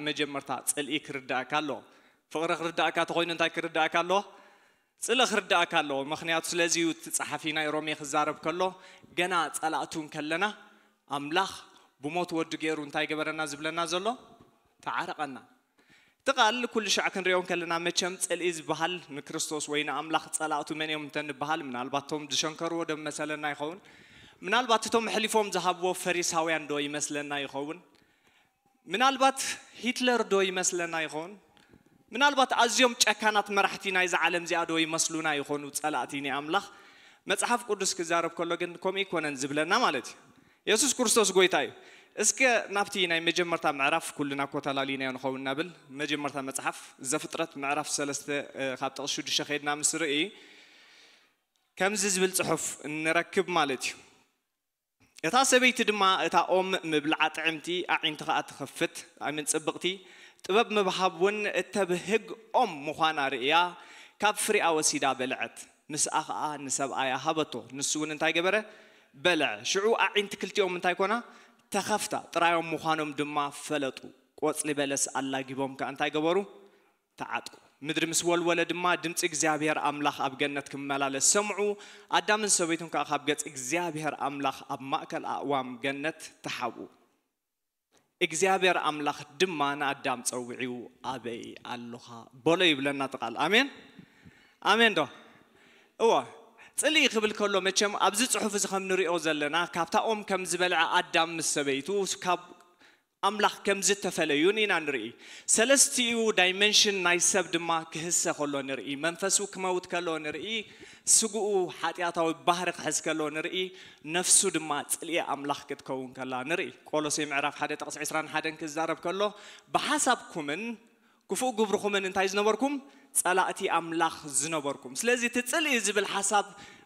መጀመርታ ጽልኢ ክርዳእካ ኣለዎ። ፍቕሪ ክርዳእካ ተኾይኑ እንታይ ክርዳእካ ኣለዎ? ጽልኢ ክርዳእካ ኣለዎ። ምኽንያቱ ስለዚ እዩ እቲ ጸሓፊ ናይ ሮሜ ክዛረብ ከሎ ገና ጸላእቱ እንከለና ኣምላኽ ብሞት ወዱ ገይሩ እንታይ ገበረና ዝብለና ዘሎ? ተዓረቐና። እቲ ቃል ኩሉ ሻዕ ክንሪኦ እንከለና መቸም ጽልኢ ዝበሃል ንክርስቶስ ወይ ንኣምላኽ ጸላእቱ መን እዮም እንተንበሃል ምናልባት እቶም ዝሸንከርዎ ዶ መሰለና ይኸውን? ምናልባት እቶም ኣሕሊፎም ዝሃብዎ ፈሪሳውያን ዶ ይመስለና ይኸውን? ምናልባት ሂትለር ዶ ይመስለና ይኸውን? ምናልባት ኣዝዮም ጨካናት መራሕቲ ናይዛ ዓለም እዚኣ ዶ ይመስሉና ይኾኑ ጸላእቲ ናይ ኣምላኽ? መጽሓፍ ቅዱስ ክዛረብ ከሎ ግን ከምኡ ኣይኮነን ዝብለና ማለት እዩ። የሱስ ክርስቶስ ጎይታ እዩ። እስከ ናብቲ ናይ መጀመርታ ምዕራፍ ኩልና እኮ ተላሊናዮ ንኸውን ናብል መጀመርታ መጽሓፍ ዘፍጥረት ምዕራፍ ሰለስተ ካብ ጥቕሲ ሽዱሽተ ከይድና ምስ ርኢ ከምዚ ዝብል ጽሑፍ ንረክብ ማለት እዩ። እታ ሰበይቲ ድማ እታ ኦም ምብልዓ ጥዕምቲ ኣዒንቲ ኸኣ ትኸፍት ኣሚን ጽብቕቲ ጥበብ ምብሃብ እውን እተብህግ ኦም ምዃና ርእያ ካብ ፍሪኣ ወሲዳ በልዐት። ምስኣ ኸኣ ንሰብኣያ ሃበቶ። ንሱ እውን እንታይ ገበረ? በልዐ። ሽዑ ኣዒንቲ ክልቲኦም እንታይ ኮና? ተኸፍታ። ጥራዮም ምዃኖም ድማ ፈለጡ። ቆጽሊ በለስ ኣላጊቦም ከኣ እንታይ ገበሩ? ተዓጥቁ። ምድሪ ምስ ወልወለ ድማ ድምፂ እግዚኣብሔር ኣምላኽ ኣብ ገነት ክመላለስ ሰምዑ። ኣዳምን ሰበይቱን ከዓ ካብ ገፅ እግዚኣብሔር ኣምላኽ ኣብ ማእከል ኣእዋም ገነት ተሓብኡ። እግዚኣብሔር ኣምላኽ ድማ ንኣዳም ጸዊዑ ኣበይ ኣሎኻ በሎ ይብለና እቲ ቃል። ኣሜን ኣሜን ዶ? እወ። ጽልኢ ክብል ከሎ መቸም ኣብዚ ጽሑፍ እዚ ከም ንሪኦ ዘለና ካብታ ኦም ከም ዝበልዐ ኣዳም ምስ ሰበይቱ ካብ ኣምላኽ ከም ዝተፈለዩን ኢና ንርኢ። ሰለስቲኡ ዳይመንሽን ናይ ሰብ ድማ ክህሰ ከሎ ንርኢ። መንፈሱ ክመውት ከሎ ንርኢ። ስግኡ ሓጢኣታዊ ባህሪ ክሕዝ ከሎ ንርኢ። ነፍሱ ድማ ጽልኢ ኣምላኽ ክትከውን ከላ ንርኢ። ቆሎሴ ምዕራፍ ሓደ ጥቕሲ ዕስራን ሓደን ክዛረብ ከሎ ብሓሳብኩምን ክፉእ ግብርኹምን እንታይ ዝነበርኩም? ጸላእቲ ኣምላኽ ዝነበርኩም። ስለዚ እቲ ጽልኢ ዝብል ሓሳብ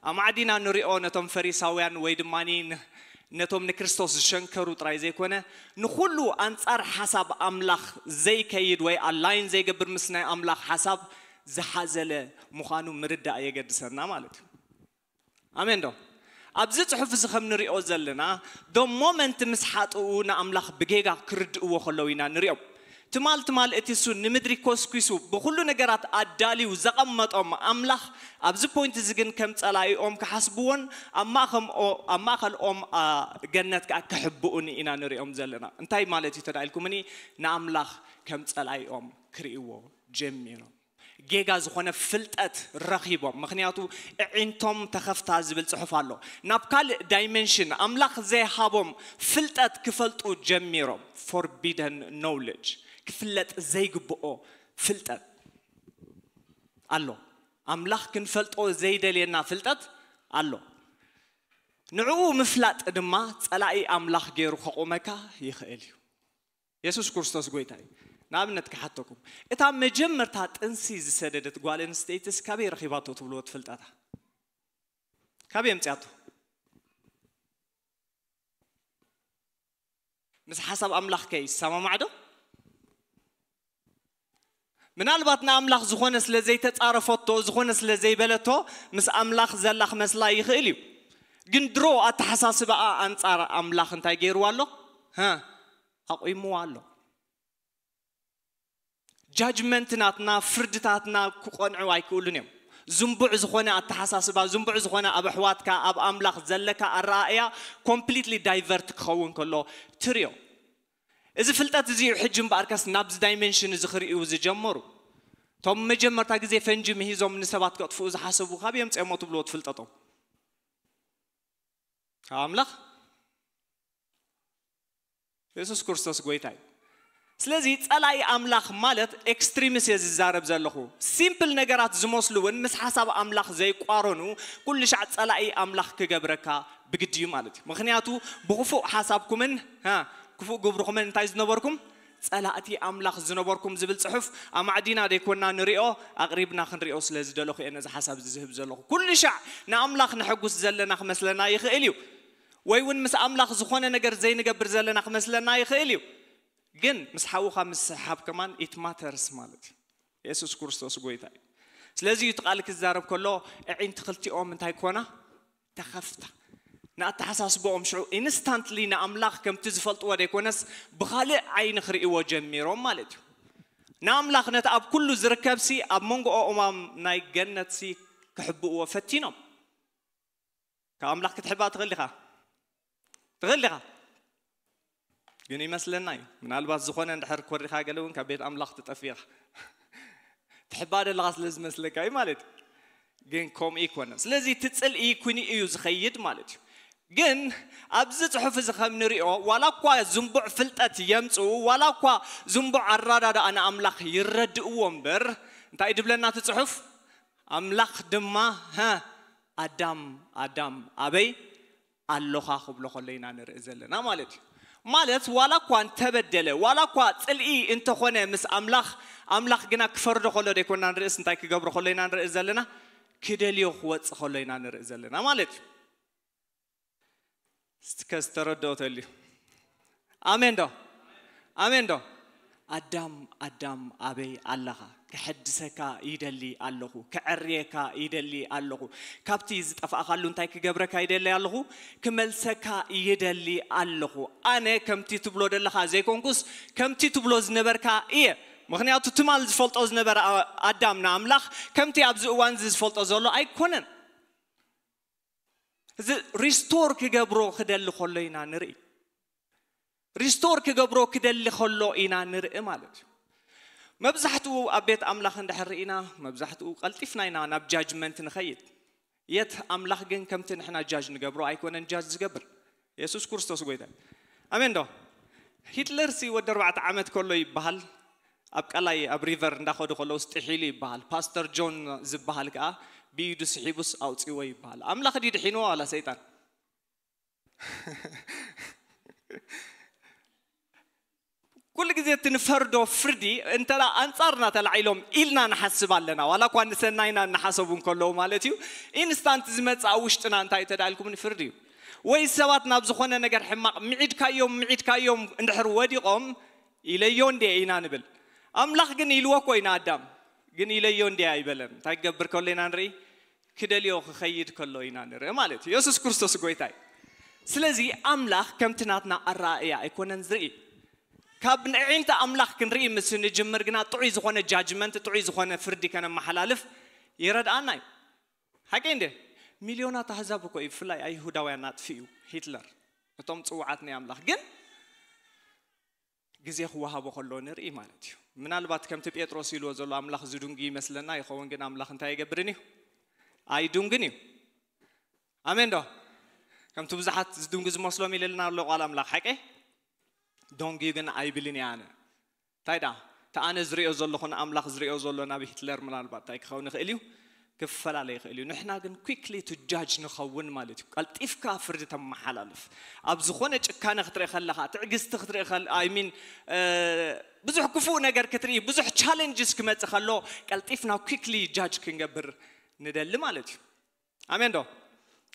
ኣማዕዲና ንሪኦ ነቶም ፈሪሳውያን ወይ ድማ ነቶም ንክርስቶስ ዝሸንከሩ ጥራይ ዘይኮነ ንኹሉ ኣንጻር ሓሳብ ኣምላኽ ዘይከይድ ወይ ኣላይን ዘይገብር ምስ ናይ ኣምላኽ ሓሳብ ዝሓዘለ ምዃኑ ምርዳእ የገድሰና ማለት እዩ። ኣሜን ዶ? ኣብዚ ጽሑፍ እዚ ከም ንሪኦ ዘለና ዶ ሞመንት ምስ ሓጥኡ ንኣምላኽ ብጌጋ ክርድእዎ ከለዉ ኢና ንሪኦም። ትማል ትማል እቲ እሱ ንምድሪ ኮስኪሱ ብኹሉ ነገራት ኣዳልዩ ዘቐመጦም ኣምላኽ ኣብዚ ፖይንት እዚ ግን ከም ጸላኢኦም ክሓስብዎን ኣብ ማእከልኦም ገነት ከዓ ክሕብኡን ኢና ንሪኦም ዘለና። እንታይ ማለት እዩ ተዳኢልኩምኒ? ንኣምላኽ ከም ጸላኢኦም ክርእይዎ ጀሚሮም። ጌጋ ዝኾነ ፍልጠት ረኺቦም። ምኽንያቱ እዒንቶም ተኸፍታ ዝብል ጽሑፍ ኣሎ። ናብ ካልእ ዳይመንሽን ኣምላኽ ዘይሃቦም ፍልጠት ክፈልጡ ጀሚሮም። ፎርቢደን ኖውሌጅ፣ ክፍለጥ ዘይግብኦ ፍልጠት ኣሎ። ኣምላኽ ክንፈልጦ ዘይደልየና ፍልጠት ኣሎ። ንዕኡ ምፍላጥ ድማ ጸላኢ ኣምላኽ ገይሩ ከቑመካ ይኽእል እዩ። የሱስ ክርስቶስ ጎይታ እዩ። ንኣብነት ክሓተኩም፣ እታ መጀመርታ ጥንሲ ዝሰደደት ጓል ኣንስተይትስ ካበይ ረኺባቶ ትብልዎ ትፍልጠታ? ካበይ ኣምፅያቶ? ምስ ሓሳብ ኣምላኽ ከ ይሰማማዕ ዶ? ምናልባት ንኣምላኽ ዝኾነ ስለ ዘይተጻረፈቶ፣ ዝኾነ ስለ ዘይበለቶ ምስ ኣምላኽ ዘላ ክመስላ ይኽእል እዩ። ግን ድሮ ኣተሓሳስባኣ ኣንጻር ኣምላኽ እንታይ ገይርዋ ኣሎ? ሃ ኣቑምዋ ኣሎ። ጃጅመንት ናትና፣ ፍርድታትና ክቐንዑ ኣይክእሉን እዮም። ዝንቡዕ ዝኾነ ኣተሓሳስባ፣ ዝንቡዕ ዝኾነ ኣብ ኣሕዋትካ ኣብ ኣምላኽ ዘለካ ኣረኣእያ ኮምፕሊትሊ ዳይቨርት ክኸውን ከሎ ትርዮ። እዚ ፍልጠት እዚ እዩ ሕጂ እምበኣርከስ ናብዚ ዳይሜንሽን እዚ ክርእዩ ዝጀመሩ። እቶም መጀመርታ ግዜ ፈንጂ ምሂዞም ንሰባት ከጥፍኡ ዝሓሰቡ ካብ እዮም ጸሞ ትብልዎ ትፍልጠጦም? ካብ ኣምላኽ። የሱስ ክርስቶስ ጎይታ እዩ። ስለዚ ጸላኢ ኣምላኽ ማለት ኤክስትሪምስ እየ ዝዛረብ ዘለኹ። ሲምፕል ነገራት ዝመስሉ እውን ምስ ሓሳብ ኣምላኽ ዘይቋረኑ ኩሉ ሻዕ ጸላኢ ኣምላኽ ክገብረካ ብግዲ እዩ ማለት እዩ። ምኽንያቱ ብኽፉእ ሓሳብኩምን ሃ ክፉእ ግብርኹምን እንታይ ዝነበርኩም? ጸላእቲ ኣምላኽ ዝነበርኩም ዝብል ጽሑፍ ኣማዕዲና ደይኮና ንሪኦ፣ ኣቕሪብና ክንሪኦ ስለ ዝደለኹ እየ ነዚ ሓሳብ እዚ ዝህብ ዘለኹ። ኩሉ ሻዕ ንኣምላኽ ነሐጉስ ዘለና ክመስለና ይኽእል እዩ። ወይ እውን ምስ ኣምላኽ ዝኾነ ነገር ዘይንገብር ዘለና ክመስለና ይኽእል እዩ። ግን ምስ ሓውኻ ምስሕሓብ ከማን ኢት ማተርስ ማለት እዩ። የሱስ ክርስቶስ ጎይታ እዩ። ስለዚ እዩ እቲ ቃል ክዛረብ ከሎ ኣዒንቲ ክልቲኦም እንታይ ኮና? ተኸፍታ። ንኣተሓሳስቦኦም ሽዑ ኢንስታንትሊ ንኣምላኽ ከምቲ ዝፈልጥዎ ዘይኮነስ ብኻልእ ዓይኒ ክርእይዎ ጀሚሮም ማለት እዩ። ንኣምላኽ ነቲ ኣብ ኩሉ ዝርከብሲ ኣብ መንጎ ኣእማም ናይ ገነትሲ ክሕብእዎ ፈቲኖም። ካብ ኣምላኽ ክትሕባእ ትኽእል ዲኻ? ትኽእል ዲኻ? ግን ይመስለና እዩ። ምናልባት ዝኾነ እንድሕር ኮሪኻ ገለ እውን ካብ ቤት ኣምላኽ ትጠፍእ ኢኻ። ትሕባእ ዘለኻ ስለ ዝመስለካ እዩ ማለት እዩ። ግን ከምኡ ይኮነ። ስለዚ እቲ ጽልኢ ኩኒ እዩ ዝኸይድ ማለት እዩ። ግን ኣብዚ ጽሑፍ እዚ ከም ንሪኦ ዋላ እኳ ዝንቡዕ ፍልጠት የምጽኡ ዋላ እኳ ዝንቡዕ ኣራዳድኣ ንኣምላኽ ይረድእዎ እምበር እንታይ ድብለና እቲ ጽሑፍ ኣምላኽ ድማ ኣዳም ኣዳም ኣበይ ኣሎኻ ክብሎ ከሎ ኢና ንርኢ ዘለና ማለት እዩ። ማለት ዋላ እኳ እንተበደለ ዋላ እኳ ጽልኢ እንተኾነ ምስ ኣምላኽ ኣምላኽ ግና ክፈርዶ ከሎ ደይኮና ንርእስ እንታይ ክገብሮ ከሎ ኢና ንርኢ ዘለና? ክደልዮ ክወጽእ ከሎ ኢና ንርኢ ዘለና ማለት እዩ። እስከ ዝተረድኦ ተልዩ ኣሜን ዶ? ኣሜን ዶ? ኣዳም ኣዳም ኣበይ ኣለኻ? ክሐድሰካ ይደሊ ኣለኹ፣ ክዐርየካ ይደሊ ኣለኹ። ካብቲ ዝጠፋእካሉ እንታይ ክገብረካ ይደሊ ኣለኹ? ክመልሰካ ይደሊ ኣለኹ። ኣነ ከምቲ ትብሎ ዘለኻ ዘይኮንኩስ ከምቲ ትብሎ ዝነበርካ እየ። ምኽንያቱ ትማል ዝፈልጦ ዝነበረ ኣዳም ንኣምላኽ ከምቲ ኣብዚ እዋን እዚ ዝፈልጦ ዘሎ ኣይኮነን። እዚ ሪስቶር ክገብሮ ክደሊ ከሎ ኢና ንርኢ። ሪስቶር ክገብሮ ክደሊ ከሎ ኢና ንርኢ ማለት እዩ። መብዛሕትኡ ኣብ ቤት ኣምላኽ እንድሕር ርኢና መብዛሕትኡ ቀልጢፍና ኢና ናብ ጃጅመንት ንኸይድ። የት ኣምላኽ ግን ከምቲ ንሕና ጃጅ ንገብሮ ኣይኮነን ጃጅ ዝገብር። የሱስ ክርስቶስ ጎይታ። ኣሜን ዶ? ሂትለር ሲ ወዲ ኣርባዕተ ዓመት ከሎ ይበሃል ኣብ ቀላይ ኣብ ሪቨር እንዳኸዱ ከለውስ ጥሒሉ ይበሃል። ፓስተር ጆን ዝበሃል ከዓ ብኢዱ ስሒቡስ ኣውፂዎ ይበሃል። ኣምላኽ ድዩ ድሒንዎ ዋላ ሰይጣን? ኩሉ ግዜ እቲ ንፈርዶ ፍርዲ እንተ ኣንጻርና ተላዒሎም ኢልና ንሓስብ ኣለና። ዋላ እኳ ንሰናይና እናሓሰቡ እንከለዉ ማለት እዩ። ኢንስታንት ዝመጽእ ኣብ ውሽጥና እንታይ እዩ ተዳልኩምኒ ፍርዲ እዩ። ወይ ሰባት ናብ ዝኾነ ነገር ሕማቕ ምዒድካዮም ምዒድካዮም እንድሕር ወዲቖም ኢለዮ እንዴ ኢና ንብል። ኣምላኽ ግን ኢልዎ እኮ ኢና ኣዳም ግን ኢለዮ እንዴ ኣይበለን። እንታይ ክገብር ከሎ ኢና ንርኢ? ክደልዮ ክኸይድ ከሎ ኢና ንርኢ ማለት እዩ። የሱስ ክርስቶስ ጎይታ እዩ። ስለዚ ኣምላኽ ከምቲ ናትና ኣረኣእያ ኣይኮነን ዝርኢ። ካብ ንዕዒንተ ኣምላኽ ክንርኢ ምስ ንጅምር ግና ጥዑይ ዝኾነ ጃጅመንት ጥዑይ ዝኾነ ፍርዲ ከነመሓላልፍ ይረድኣና እዩ። ሓቂ እንደ ሚልዮናት ኣህዛብ እኮ እዩ ብፍላይ ኣይሁዳውያን ኣጥፊኡ ሂትለር እቶም ጽዋዓት ናይ ኣምላኽ ግን ግዜ ክወሃቦ ከሎ ንርኢ ማለት እዩ። ምናልባት ከምቲ ጴጥሮስ ኢልዎ ዘሎ ኣምላኽ ዝዱንጊ ይመስለና ይኸውን ግን ኣምላኽ እንታይ ኣይገብርን እዩ? ኣይዱንግን እዩ። ኣሜን ዶ? ከምቲ ብዙሓት ዝዱንጊ ዝመስሎም ኢለልና ኣሎ ቃል ኣምላኽ ሓቂ ዶንጊ ግን ኣይብልን እየ ኣነ። እንታይ ደኣ እቲ ኣነ ዝሪኦ ዘለኹ ንኣምላኽ ዝሪኦ ዘሎ ናብ ሂትለር ምናልባት እንታይ ክኸውን ይኽእል እዩ ክፈላለ ይኽእል እዩ። ንሕና ግን quickly to judge ንኸውን ማለት እዩ። ቀልጢፍካ ፍርዲ ተመሓላልፍ። ኣብ ዝኾነ ጭካነ ክትርኢ ከለኻ፣ ትዕግስቲ ክትርኢ ከል I mean ብዙሕ ክፉእ ነገር ክትርኢ፣ ብዙሕ ቻለንጅስ ክመጽእ ከሎ ቀልጢፍና quickly judge ክንገብር ንደሊ ማለት እዩ። ኣሜን ዶ?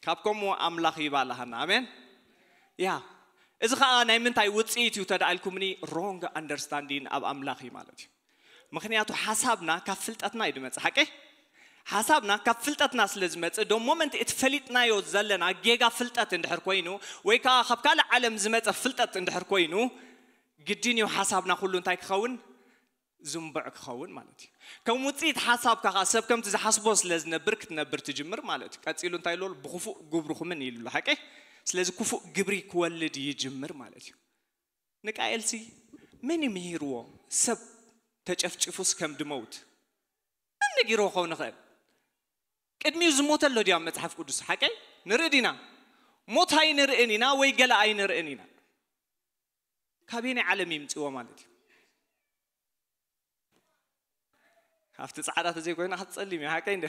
ካብ ከምኡ ኣምላኽ ይባልሃና። ኣሜን። ያ እዚ ኸዓ ናይ ምንታይ ውፅኢት እዩ ተዳኢልኩምኒ? ሮንግ ኣንደርስታንዲን ኣብ ኣምላኽ እዩ ማለት እዩ። ምኽንያቱ ሓሳብና ካብ ፍልጠትና እዩ ድመፅእ ሓቂ። ሓሳብና ካብ ፍልጠትና ስለ ዝመፅእ ዶ ሞመንት እቲ ፈሊጥናዮ ዘለና ጌጋ ፍልጠት እንድሕር ኮይኑ ወይ ከዓ ካብ ካልእ ዓለም ዝመፀ ፍልጠት እንድሕር ኮይኑ ግድን እዩ ሓሳብና ኩሉ እንታይ ክኸውን ዝንቡዕ ክኸውን ማለት እዩ። ከም ውፅኢት ሓሳብካ ከዓ ሰብ ከምቲ ዝሓስቦ ስለ ዝነብር ክትነብር ትጅምር ማለት እዩ። ቀፂሉ እንታይ ኢሉ ኣሎ? ብክፉእ ግብርኹምን ኢሉ ኣሎ ሓቂ። ስለዚ ክፉእ ግብሪ ክወልድ ይጅምር ማለት እዩ። ንቃኤልሲ መን እዩ ምሂርዎ ሰብ ተጨፍጭፉስ ከም ድመውት? መን ነጊርዎ ክኸውን ይኽእል? ቅድሚኡ ዝሞተ ኣሎ ድዩ ኣብ መፅሓፍ ቅዱስ ሓቀይ? ንርኢ ዲና? ሞት ኣይንርእን ኢና ወይ ገለ ኣይንርእን ኢና። ካበየናይ ዓለም ይምፅዎ ማለት እዩ? ካብቲ ፃዕዳ ተዘይኮይና ክትፀሊም እዩ ሓቀይ እንደ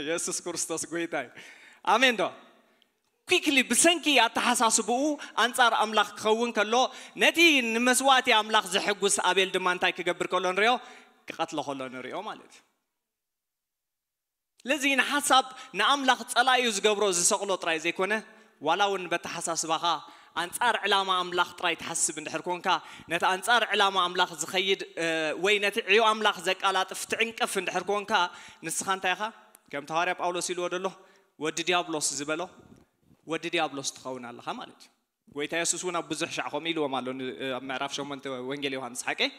የሱስ ክርስቶስ ጎይታ እዩ። ኣሜን ዶ? quickly ብሰንኪ ኣተሓሳስብኡ ኣንፃር ኣምላኽ ክኸውን ከሎ ነቲ ንመስዋእቲ ኣምላኽ ዘሐጉስ ኣቤል ድማ እንታይ ክገብር ከሎ ንሪኦ? ክቐትሎ ከሎ ንሪኦ ማለት እዩ። ስለዚ ንሓሳብ ንኣምላኽ ጸላኢኡ ዝገብሮ ዝሰቕሎ ጥራይ ዘይኮነ ዋላ እውን በተሓሳስባኻ ኣንጻር ዕላማ ኣምላኽ ጥራይ ትሓስብ እንድሕር ኮንካ ነቲ ኣንጻር ዕላማ ኣምላኽ ዝኸይድ ወይ ነቲ ዕዮ ኣምላኽ ዘቃላጥፍ ትዕንቅፍ እንድሕር ኮንካ ንስኻ እንታይ ኢኻ ከምቲ ሃዋርያ ጳውሎስ ኢልዎ ደሎ ወዲ ዲያብሎስ ዝበሎ ወዲ ዲያብሎስ ትኸውን ኣለኻ ማለት እዩ። ጎይታ የሱስ እውን ኣብ ብዙሕ ሻዕ ከምኡ ኢልዎም ኣሎ። ን- ኣብ ምዕራፍ ሸሞንተ ወንጌል ዮሃንስ ሓቀይ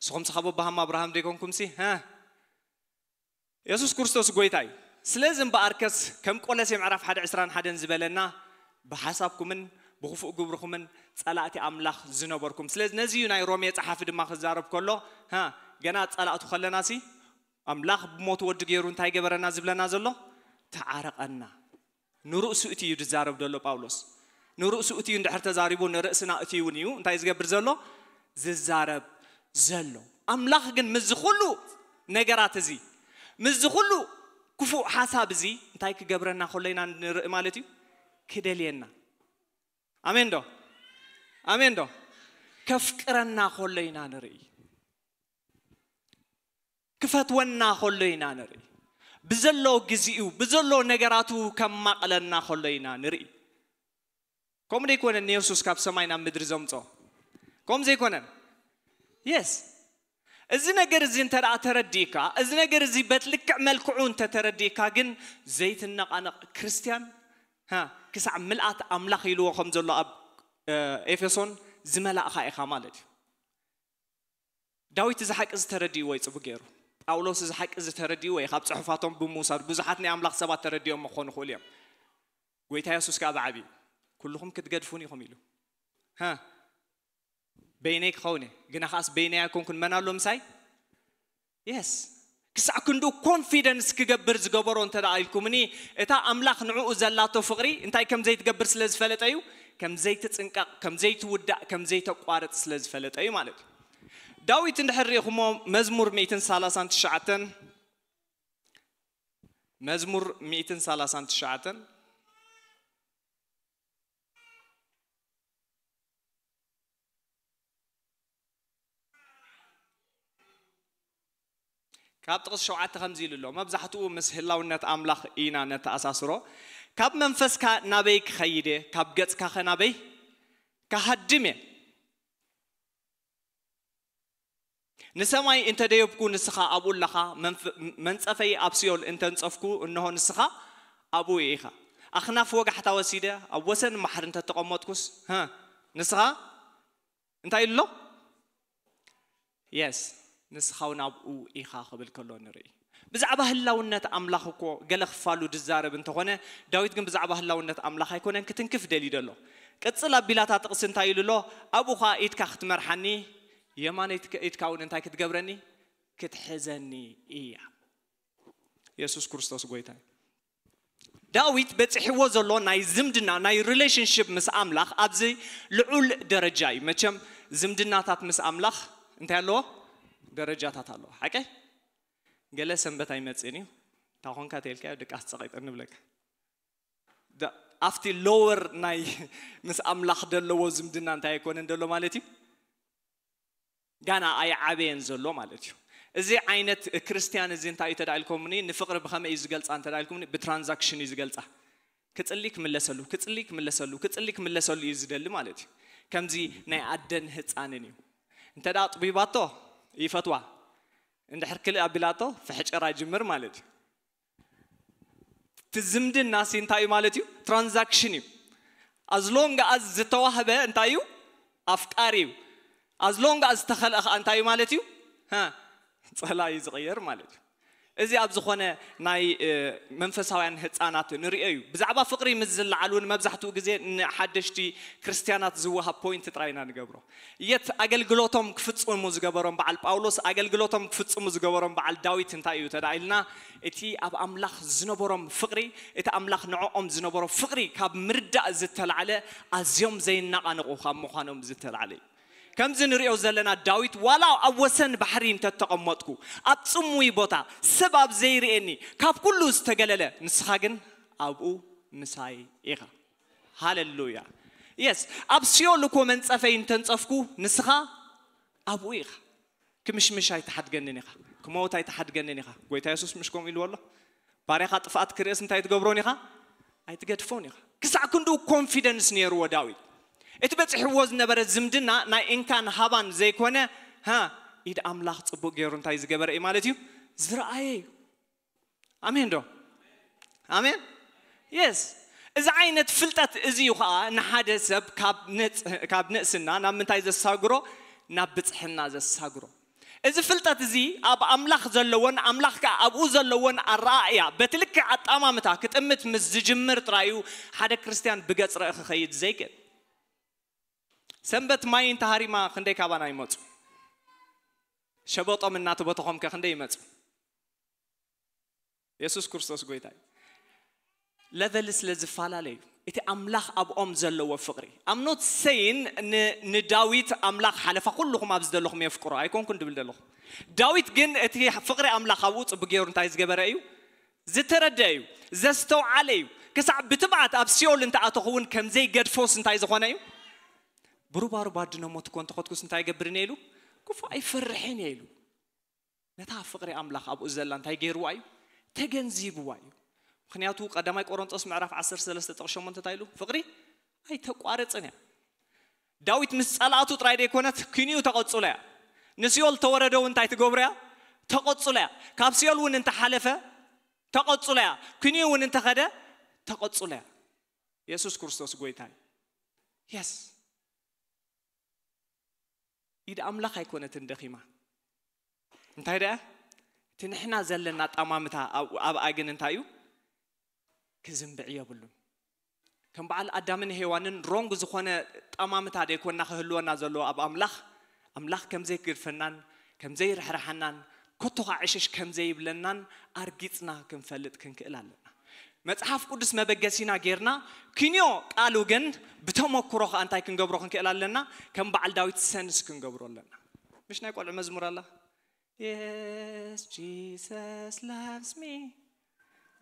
ንስኹም ስኻ በባሃም ኣብርሃም ዘይኮንኩም ሲ የሱስ ክርስቶስ ጎይታ እዩ። ስለዚ እምበኣርከስ ከም ቆለሴ ምዕራፍ ሓደ ዕስራን ሓደን ዝበለና ብሓሳብኩምን ብክፉእ ግብርኩምን ጸላእቲ ኣምላኽ ዝነበርኩም። ስለዚ ነዚ እዩ ናይ ሮሜ ጸሓፊ ድማ ክዛረብ ከሎ ሃ ገና ጸላእቱ ከለና ሲ ኣምላኽ ብሞቱ ወዲ ገይሩ እንታይ ገበረና ዝብለና ዘሎ ተዓረቐና። ንርእሱ እቲ እዩ ዝዛረብ ዘሎ ጳውሎስ። ንርእሱ እቲ እዩ እንድሕር ተዛሪቡ ንርእስና እቲ እውን እዩ እንታይ ዝገብር ዘሎ ዝዛረብ ዘሎ። ኣምላኽ ግን ምስዚ ኩሉ ነገራት እዚ ምስዚ ኩሉ ክፉእ ሓሳብ እዚ እንታይ ክገብረና ከሎ ኢና ንርኢ ማለት እዩ ክደልየና። ኣሜን ዶ? ኣሜን ዶ? ከፍቅረና ከሎ ኢና ንርኢ። ክፈትወና ከሎ ኢና ንርኢ። ብዘሎ ግዚኡ ብዘሎ ነገራቱ ከማቕለና ከሎ ኢና ንርኢ። ከምኡ ደይኮነን ንየሱስ ካብ ሰማይ ናብ ምድሪ ዘምጾ? ከምኡ ዘይኮነን? የስ። እዚ ነገር እዚ እንተ ደኣ ተረዲእካ፣ እዚ ነገር እዚ በቲ ልክዕ መልክዑ እንተ ተረዲእካ ግን ዘይትነቓነቕ ክርስትያን ሃ ክሳዕ ምልኣት ኣምላኽ ኢልዎ ከም ዘሎ ኣብ ኤፌሶን ዝመላእኻ ኢኻ ማለት እዩ። ዳዊት እዚ ሓቂ ዝተረድእዎ እዩ ጽቡቅ ገይሩ። ጳውሎስ እዚ ሓቂ ዝተረድእዎ እዩ ካብ ጽሑፋቶም ብምውሳድ ብዙሓት ናይ ኣምላኽ ሰባት ተረድኦም ክኾኑ ይኽእሉ እዮም። ጎይታ የሱስ ከኣ ብዓብዩ ኩልኹም ክትገድፉን ኢኹም ኢሉ። ሃ በይነይ ክኸውን እየ ግና ከኣስ በይነይ ኣይኮንኩን መን ኣሎ ምሳይ? የስ ክሳዕ ክንዱ ኮንፊደንስ ክገብር ዝገበሮ እንተ ደኣ ኢልኩምኒ እታ ኣምላኽ ንዕኡ ዘላቶ ፍቕሪ እንታይ ከም ዘይትገብር ስለ ዝፈለጠ እዩ ከም ዘይትጽንቀቕ ከም ዘይትውዳእ ከም ዘይተቋርጽ ስለ ዝፈለጠ እዩ ማለት እዩ። ዳዊት እንድሕር ርኢኹሞ መዝሙር ሚእትን ሰላሳን ትሽዓተን መዝሙር ሚእትን ሰላሳን ትሽዓተን ካብ ጥቕስ ሸውዓተ ከምዚ ኢሉ ኣሎ። መብዛሕትኡ ምስ ህላውነት ኣምላኽ ኢና ነተኣሳስሮ። ካብ መንፈስካ ናበይ ክኸይድ እየ? ካብ ገጽካኸ ናበይ ክሃድም እየ? ንሰማይ እንተ ደየብኩ ንስኻ ኣብኡ ኣለኻ፣ መንፍ- መንጸፈይ ኣብ ሲኦል እንተ ኣንጸፍኩ እንሆ ንስኻ ኣብኡ ኢኻ። ኣኽናፍ ወጋሕታ ወሲደ ኣብ ወሰን ባሕሪ እንተ ተቐመጥኩስ፣ ህ፣ ንስኻ እንታይ ኢሉ ኣሎ? የስ ንስኻ እውን ኣብኡ ኢኻ ክብል ከሎ ንርኢ። ብዛዕባ ህላውነት ኣምላኽ እኮ ገለ ክፋሉ ዝዛረብ እንተኾነ ዳዊት ግን ብዛዕባ ህላውነት ኣምላኽ ኣይኮነን ክትንክፍ ደልዩ ዘሎ። ቅጽል ኣቢላታ ጥቕሲ እንታይ ኢሉ ኣሎ? ኣብኡ ኸኣ ኢድካ ክትመርሓኒ የማነይቲ ኢድካ እውን እንታይ ክትገብረኒ ክትሕዘኒ እያ። የሱስ ክርስቶስ ጎይታ እዩ። ዳዊት በፂሕዎ ዘሎ ናይ ዝምድና ናይ ሪሌሽንሽፕ ምስ ኣምላኽ ኣብዚ ልዑል ደረጃ እዩ። መቸም ዝምድናታት ምስ ኣምላኽ እንታይ ኣለዎ? ደረጃታት ኣለዎ። ሓቀ ገለ ሰንበት ኣይመፅእን እዩ። እንታ ኮንካ ተልካ ድቃስ ፀቂጠ ንብለካ ኣብቲ ሎወር ናይ ምስ ኣምላኽ ዘለዎ ዝምድና እንታይ ኣይኮነን ዘሎ ማለት እዩ። ጋና ኣይዓበየን ዘሎ ማለት እዩ። እዚ ዓይነት ክርስትያን እዚ እንታይ እዩ ተዳኢልኩምኒ ንፍቕሪ ብኸመይ እዩ ዝገልፃ እንተዳኢልኩምኒ ብትራንዛክሽን እዩ ዝገልፃ። ክፅሊ ክምለሰሉ ክፅሊ ክምለሰሉ ክፅሊ ክምለሰሉ እዩ ዝደሊ ማለት እዩ። ከምዚ ናይ ኣደን ህፃንን እዩ። እንተ ደኣ ጥቢባቶ ይፈትዋ። እንድሕር ክልእ ኣቢላቶ ፍሕጨራ ይጅምር ማለት እዩ። እቲ ዝምድና ሲ እንታይ እዩ ማለት እዩ? ትራንዛክሽን እዩ። ኣዝሎንግ ኣዝ ዝተዋህበ እንታይ እዩ? ኣፍቃሪ እዩ። ኣዝሎንግ ኣዝ ዝተኸልአ ከዓ እንታይ እዩ ማለት እዩ? ሃ፣ ጸላ እዩ ዝቕየር ማለት እዩ። እዚ ኣብ ዝኾነ ናይ መንፈሳውያን ህፃናት ንሪኦ እዩ። ብዛዕባ ፍቕሪ ምስ ዝለዓል እውን መብዛሕትኡ ግዜ ንሓደሽቲ ክርስትያናት ዝወሃብ ፖይንት ጥራይ ኢና ንገብሮ። የት ኣገልግሎቶም ክፍፅሙ ዝገበሮም በዓል ጳውሎስ ኣገልግሎቶም ክፍፅሙ ዝገበሮም በዓል ዳዊት እንታይ እዩ ተዳ ኢልና እቲ ኣብ ኣምላኽ ዝነበሮም ፍቕሪ እቲ ኣምላኽ ንዕኦም ዝነበሮ ፍቕሪ ካብ ምርዳእ ዝተላዕለ ኣዝዮም ዘይነቓነቑ ካብ ምዃኖም ዝተላዕለ እዩ። ከምዚ ንሪኦ ዘለና ዳዊት ዋላ ኣብ ወሰን ባሕሪ እንተተቐመጥኩ ኣብ ጽሙይ ቦታ ሰብ ኣብ ዘይርእየኒ ካብ ኩሉ ዝተገለለ ንስኻ ግን ኣብኡ ምሳይ ኢኻ። ሃለሉያ። የስ ኣብ ሲኦል እኮ መንጸፈይ እንተንጸፍኩ ንስኻ ኣብኡ ኢኻ። ክምሽምሽ ኣይትሓድገንን ኢኻ። ክመውት ኣይትሓድገንን ኢኻ። ጎይታ የሱስ ምሽ ከምኡ ኢልዎ ኣሎ። ባርያኻ ጥፍኣት ክርእስ እንታይ ትገብሮን ኢኻ? ኣይትገድፎን ኢኻ። ክሳዕ ክንድኡ ኮንፊደንስ ነይርዎ ዳዊት። እቲ በፂሕዎ ዝነበረ ዝምድና ናይ እንካን ሃባን ዘይኮነ ሃ ኢድ ኣምላኽ ፅቡቅ ገይሩ እንታይ ዝገበረ እዩ ማለት እዩ ዝረኣየ እዩ። ኣሜን ዶ? ኣሜን። የስ እዚ ዓይነት ፍልጠት እዚ እዩ ኸዓ ንሓደ ሰብ ካብ ንጽ- ካብ ንእስና ናብ ምንታይ ዘሳግሮ? ናብ ብጽሕና ዘሳግሮ። እዚ ፍልጠት እዚ ኣብ ኣምላኽ ዘለዎን ኣምላኽ ከኣ ኣብኡ ዘለዎን ኣረኣእያ በቲ ልክዕ ኣጣማምታ ክጥምት ምስ ዝጅምር ጥራይ እዩ ሓደ ክርስትያን ብገጽ ርእ ክኸይድ ዘይክእል። ሰንበት ማይ እንተሃሪማ ክንደይ ካባና ይመጹ? ሸበጦም እናተበተኾም ከ ክንደይ ይመጹ? የሱስ ክርስቶስ ጎይታ እዩ። ለቨል ስለ ዝፈላለ እዩ እቲ ኣምላኽ ኣብኦም ዘለዎ ፍቕሪ። I'm not saying ንዳዊት ኣምላኽ ሓለፋ ኩልኹም ኣብዚ ዘለኹም የፍቅሮ ኣይኮንኩን ድብል ዘለኹ። ዳዊት ግን እቲ ፍቕሪ ኣምላኽ ኣብኡ ጽቡቅ ገይሩ እንታይ ዝገበረ እዩ? ዝተረደ እዩ፣ ዘስተውዓለ እዩ። ክሳዕ ብትብዓት ኣብ ሲኦል እንተኣተኹ እውን ከም ዘይገድፎስ እንታይ ዝኾነ እዩ? ብሩባሩባ ድነሞት እኮ እንተኸትኩስ እንታይ ይገብርን እየ ኢሉ? ክፉእ ኣይፈርሕን እየ ኢሉ። ነታ ፍቕሪ ኣምላኽ ኣብኡ ዘላ እንታይ ገይርዋ እዩ? ተገንዚብዋ እዩ። ምኽንያቱ ቀዳማይ ቆሮንጦስ ምዕራፍ ዓሰርተ ሰለስተ ጥቕሲ ሸሞንተ እንታይ ኢሉ? ፍቕሪ ኣይተቋርጽን እያ። ዳዊት ምስ ጸላእቱ ጥራይ ደይኮነት ኪንኡ ተቐጽሎ እያ። ንሲኦል ተወረደ እውን እንታይ ትገብሮ እያ? ተቐጽሎ እያ። ካብ ሲኦል እውን እንተሓለፈ ተቐጽሎ እያ። ኪንኡ እውን እንተኸደ ተቐጽሎ እያ። የሱስ ክርስቶስ ጎይታ እዩ። የስ ኢድ ኣምላኽ ኣይኮነትን ደኺማ። እንታይ ደኣ እቲ ንሕና ዘለና ኣጣማምታ ኣብኣ ግን እንታይ እዩ? ክዝንብዕ የብሉን። ከም በዓል ኣዳምን ሄዋንን ሮንግ ዝኾነ ኣጣማምታ ደይኮና ክህልወና ዘለዎ ኣብ ኣምላኽ ኣምላኽ ከም ዘይግድፈናን ከም ዘይርሕርሓናን ኮቶ ኸዓ ዕሽሽ ከም ዘይብለናን ኣርጊጽና ክንፈልጥ ክንክእል ኣለና። መጽሓፍ ቅዱስ መበገሲና ጌርና ክንዮ ቃሉ ግን ብተመክሮ ኸዓ እንታይ ክንገብሮ ክንክእል ኣለና? ከም በዓል ዳዊት ሰንስ ክንገብሮ ኣለና። ምሽ ናይ ቆልዑ መዝሙር ኣላ? Yes, Jesus loves me.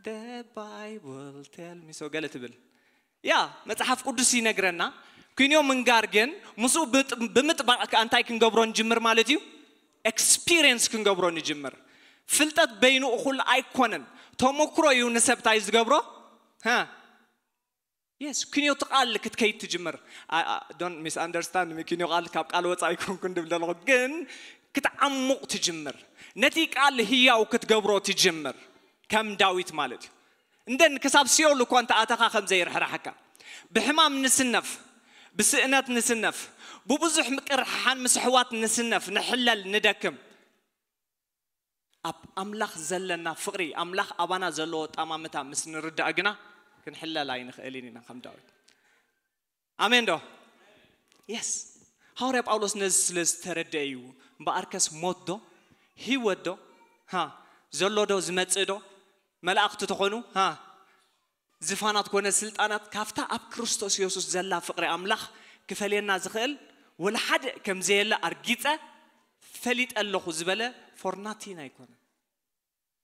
The Bible tell me so ገለ ትብል። ያ መጽሓፍ ቅዱስ ይነግረና። ክንዮ ምንጋር ግን ምስኡ ብምጥባቕ ከኣ እንታይ ክንገብሮ ንጅምር ማለት እዩ? ኤክስፒሪየንስ ክንገብሮ ንጅምር። ፍልጠት በይኑ እኹል ኣይኮነን። ተመክሮ እዩ ንሰብ እንታይ ዝገብሮ? የስ ክንዮ ትቃል ክትከይድ ትጅምር። ዶን ሚስ ኣንደርስታንድ ሚ ክንዮ ቃል ካብ ቃል ወፃ ኣይኮንኩን ድብል ዘለኹ ግን ክትዓሙቕ ትጅምር። ነቲ ቃል ህያው ክትገብሮ ትጅምር። ከም ዳዊት ማለት እዩ። እንደን ክሳብ ሲኦል እኳ እንተኣተኻ ከም ዘይርሕራሓካ ብሕማም ንስነፍ፣ ብስእነት ንስነፍ፣ ብብዙሕ ምቅርሕሓን ምስ ኣሕዋት ንስነፍ፣ ንሕለል፣ ንደክም። ኣብ ኣምላኽ ዘለና ፍቕሪ ኣምላኽ ኣባና ዘለዎ ኣጣማምታ ምስ ንርዳእ ግና ክንሕለል ኣይንኽእልን ኢና ከም ዳዊት። ኣሜን ዶ? የስ። ሃዋርያ ጳውሎስ ነዚ ስለ ዝተረደአ እዩ። እምበኣርከስ ሞት ዶ? ህይወት ዶ? ሃ ዘሎ ዶ ዝመጽእ ዶ? መላእኽቲ ተኾኑ ሃ ዝፋናት ኮነ ስልጣናት ካብታ ኣብ ክርስቶስ የሱስ ዘላ ፍቕሪ ኣምላኽ ክፈልየና ዝኽእል ወላ ሓደ ከም ዘየለ ኣርጊጸ ፈሊጠ ኣለኹ ዝበለ ፎርናቲን ኣይኮነን።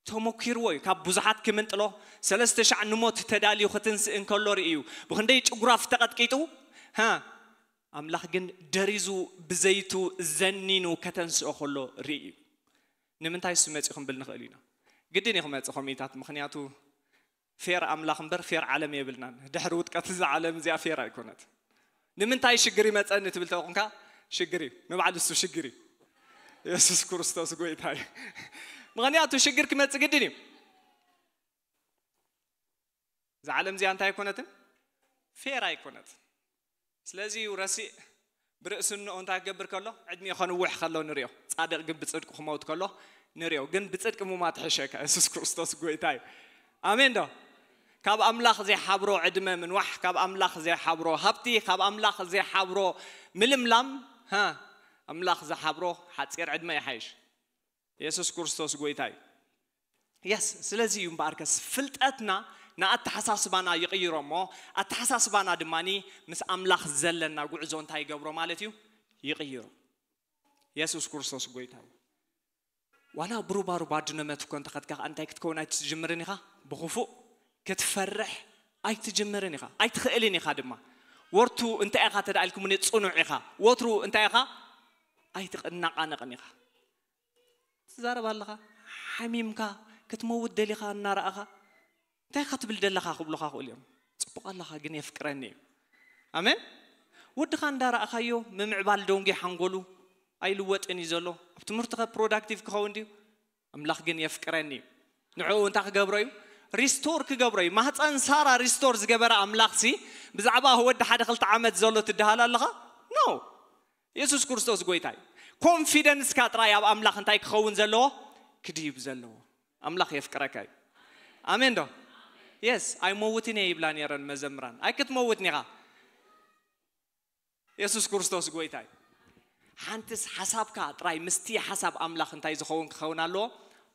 ተሞኪርዎ እዩ። ካብ ብዙሓት ክምንጥሎ ሰለስተ ሻዕ ንሞት ተዳልዩ ክትንስእ እንከሎ ርእዩ። ብኽንደይ ጭጉራፍ ተቐጥቂጡ ሃ ኣምላኽ ግን ደሪዙ ብዘይቱ ዘኒኑ ከተንስኦ ከሎ ርእዩ። ንምንታይ እሱ መፂኡ ክንብል ንኽእል ኢና። ግድን እዩ ክመፅእ ከምኢታት ምክንያቱ ፌር ኣምላኽ እምበር ፌር ዓለም የብልናን። ድሕሪ ውድቀት እዛ ዓለም እዚኣ ፌር ኣይኮነት። ንምንታይ ሽግር ይመፀኒ ትብል ተኾንካ ሽግር እዩ ንባዕል እሱ ሽግር እዩ። የሱስ ክርስቶስ ጎይታ እዩ። ምክንያቱ ሽግር ክመፅእ ግድን እዩ። እዛ ዓለም እዚኣ እንታይ ኣይኮነትን ፌር ኣይኮነትን። ስለዚ እዩ ረሲእ ብርእስንኦ እንታይ ክገብር ከሎ ዕድሚኡ ከንውሕ ከሎ ንሪኦ። ፃድቕ ግን ብፅድቁ ክመውት ከሎ ንሪኦ። ግን ብፅድቂ ሙማ ትሕሸካ። የሱስ ክርስቶስ ጎይታ እዩ። ኣሜን ዶ? ካብ ኣምላኽ ዘይሓብሮ ዕድመ ምንዋሕ፣ ካብ ኣምላኽ ዘይሓብሮ ሃብቲ፣ ካብ ኣምላኽ ዘይሓብሮ ምልምላም፣ ሃ ኣምላኽ ዝሓብሮ ሓፂር ዕድመ ይሓይሽ። የሱስ ክርስቶስ ጎይታ እዩ። የስ ስለዚ እዩ እምበኣርከስ ፍልጠትና ንኣተሓሳስባና ይቕይሮ እሞ ኣተሓሳስባና ድማ ምስ ኣምላኽ ዘለና ጉዕዞ እንታይ ይገብሮ ማለት እዩ? ይቕይሮ። የሱስ ክርስቶስ ጎይታ እዩ። ዋላ ብሩባሩባ ድነመት እኮ እንተኸድካ ከኣ እንታይ ክትከውን ኣይትጅምርን ኢኻ? ብኽፉእ ክትፈርሕ ኣይትጅምርን ኢኻ። ኣይትኽእልን ኢኻ ድማ። ወርቱ እንታይ ኢኻ ተዳኢልኩምኒ ጽኑዕ ኢኻ። ወትሩ እንታይ ኢኻ? ኣይትናቓነቕን ኢኻ። ትዛረብ ኣለኻ ሓሚምካ ክትመውት ደሊኻ እናረኣኻ እንታይ ኢኻ ትብል ደለኻ ክብሉኻ ክእሉ እዮም። ጽቡቕ ኣለኻ ግን የፍቅረኒ እዩ። ኣሜን። ወድኻ እንዳረኣኻዮ ምምዕባል ደንጉ ሓንጎሉ ኣይልወጥን እዩ ዘሎ። ኣብ ትምህርቲ ከ ፕሮዳክቲቭ ክኸውን ድዩ? ኣምላኽ ግን የፍቅረኒ እዩ። ንዕኡ እንታይ ክገብሮ እዩ? ሪስቶር ክገብሮ እዩ። ማህፀን ሳራ ሪስቶር ዝገበረ ኣምላኽ ሲ ብዛዕባ ወዲ ሓደ ክልተ ዓመት ዘሎ ትደሃል ኣለኻ? ኖ። የሱስ ክርስቶስ ጎይታ እዩ። ኮንፊደንስካ ጥራይ ኣብ ኣምላኽ እንታይ ክኸውን ዘለዎ? ክድይብ ዘለዎ። ኣምላኽ የፍቅረካ እዩ። ኣሜን ዶ? የስ ኣይመውትን እየ ይብላ ነይረን መዘምራን። ኣይክትመውትን ኢኻ። የሱስ ክርስቶስ ጎይታ እዩ። ሓንትስ ሓሳብካ ጥራይ ምስቲ ሓሳብ ኣምላኽ እንታይ ዝኸውን ክኸውን ኣለዎ?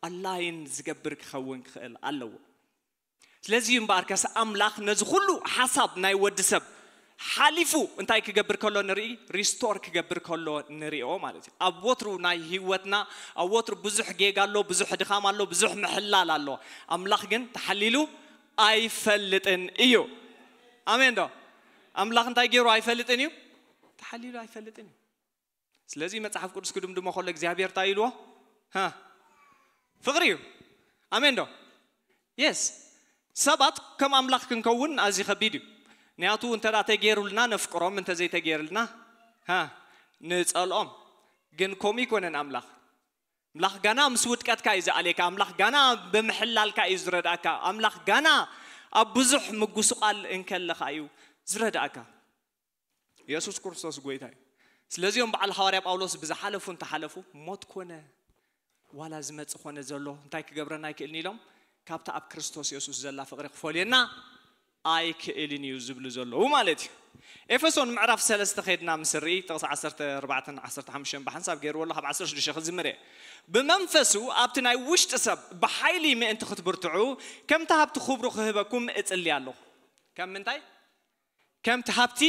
ኣላይን ዝገብር ክኸውን ክኽእል ኣለዎ። ስለዚ እዩ እምበኣር ከስ ኣምላኽ ነዚ ኩሉ ሓሳብ ናይ ወዲ ሰብ ሓሊፉ እንታይ ክገብር ከሎ ንርኢ? ሪስቶር ክገብር ከሎ ንሪኦ ማለት እዩ። ኣብ ወትሩ ናይ ህይወትና ኣብ ወትሩ ብዙሕ ጌጋ ኣሎ፣ ብዙሕ ድኻም ኣሎ፣ ብዙሕ ምሕላል ኣሎ። ኣምላኽ ግን ተሓሊሉ ኣይፈልጥን እዩ። ኣሜን ዶ? ኣምላኽ እንታይ ገይሩ ኣይፈልጥን እዩ? ተሓሊሉ ኣይፈልጥን እዩ። ስለዚ መጽሓፍ ቅዱስ ክድምድሞ ከሎ እግዚኣብሔር እንታይ ኢልዎ? ሃ፣ ፍቕሪ እዩ። ኣሜን ዶ? የስ። ሰባት ከም ኣምላኽ ክንከውን ኣዝዩ ከቢድ እዩ። ምክንያቱ እንተ ደኣ ተገይሩልና ነፍቅሮም፣ እንተ ዘይተገይሩልና ሃ፣ ንጸልኦም። ግን ከምኡ ኣይኮነን ኣምላኽ። ኣምላኽ ጋና ምስ ውድቀትካ እዩ ዝኣልየካ። ኣምላኽ ጋና ብምሕላልካ እዩ ዝረድኣካ። ኣምላኽ ጋና ኣብ ብዙሕ ምጉስቓል እንከለኻ እዩ ዝረድኣካ። የሱስ ክርስቶስ ጎይታ እዩ። ስለዚኦም በዓል ሃዋርያ ጳውሎስ ብዝሓለፉ እንተሓለፉ ሞት ኮነ ዋላ ዝመጽእ ኮነ ዘሎ እንታይ ክገብረና ኣይክእልን ኢሎም ካብቲ ኣብ ክርስቶስ የሱስ ዘላ ፍቕሪ ክፈልየና ኣይክእልን እዩ ዝብሉ ዘለዉ ማለት እዩ። ኤፌሶን ምዕራፍ ሰለስተ ከይድና ምስ ንርኢ ጥቕሲ ዓሰርተ ኣርባዕተን ዓሰርተ ሓሙሽተን ብሓንሳብ ገይርዎ ኣሎ ካብ ዓሰርተ ሽዱሽተ ክዝምር እየ። ብመንፈሱ ኣብቲ ናይ ውሽጢ ሰብ ብሓይሊ ምእንቲ ክትብርትዑ ከምቲ ሃብቲ ክብሩ ክህበኩም እጽሊ ኣለኹ። ከም ምንታይ? ከምቲ ሃብቲ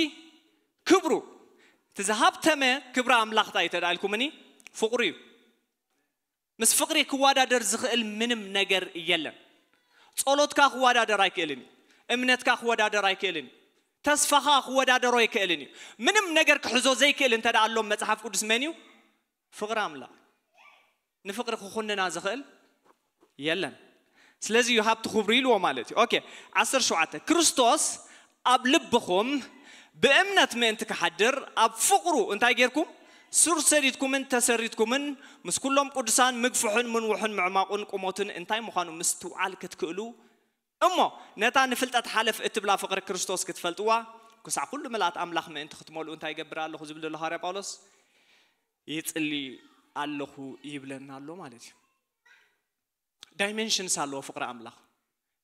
ክብሩ። እቲ ዝሃብተመ ክብሪ ኣምላኽ እንታይ እዩ ተዳልኩምኒ? ፍቕሩ እዩ። ምስ ፍቕሪ ክወዳደር ዝኽእል ምንም ነገር የለን። ጸሎትካ ክወዳደር ኣይክእልን እዩ። እምነትካ ክወዳደር ኣይክእልን እዩ። ተስፋኻ ክወዳደሮ ኣይክእልን እዩ። ምንም ነገር ክሕዞ ዘይክእል እንተ ደኣ ኣሎ መጽሓፍ ቅዱስ መን እዩ? ፍቕሪ ኣምላኽ። ንፍቕሪ ክኹንና ዝኽእል የለን። ስለዚ እዩ ሃብቲ ክብሩ ኢልዎ ማለት እዩ። ኦኬ፣ ዓሰርተ ሸውዓተ ክርስቶስ ኣብ ልብኹም ብእምነት ምእንቲ ክሓድር ኣብ ፍቕሩ እንታይ ጌርኩም? ሱር ሰዲድኩምን ተሰሪትኩምን ምስ ኩሎም ቅዱሳን ምግፍሑን ምንውሑን ምዕማቑን ቁሞቱን እንታይ ምዃኑ ምስትውዓል ክትክእሉ እሞ ነታ ንፍልጠት ሓለፍ እትብላ ፍቕሪ ክርስቶስ ክትፈልጥዋ ክሳዕ ኩሉ ምልኣት ኣምላኽ ምእንቲ ክትመልኡ እንታይ ይገብር ኣለኹ ዝብል ዘሎ ሃዋርያ ጳውሎስ ይጽሊ ኣለኹ ይብለና ኣሎ ማለት እዩ። ዳይሜንሽንስ ኣለዎ ፍቕሪ ኣምላኽ።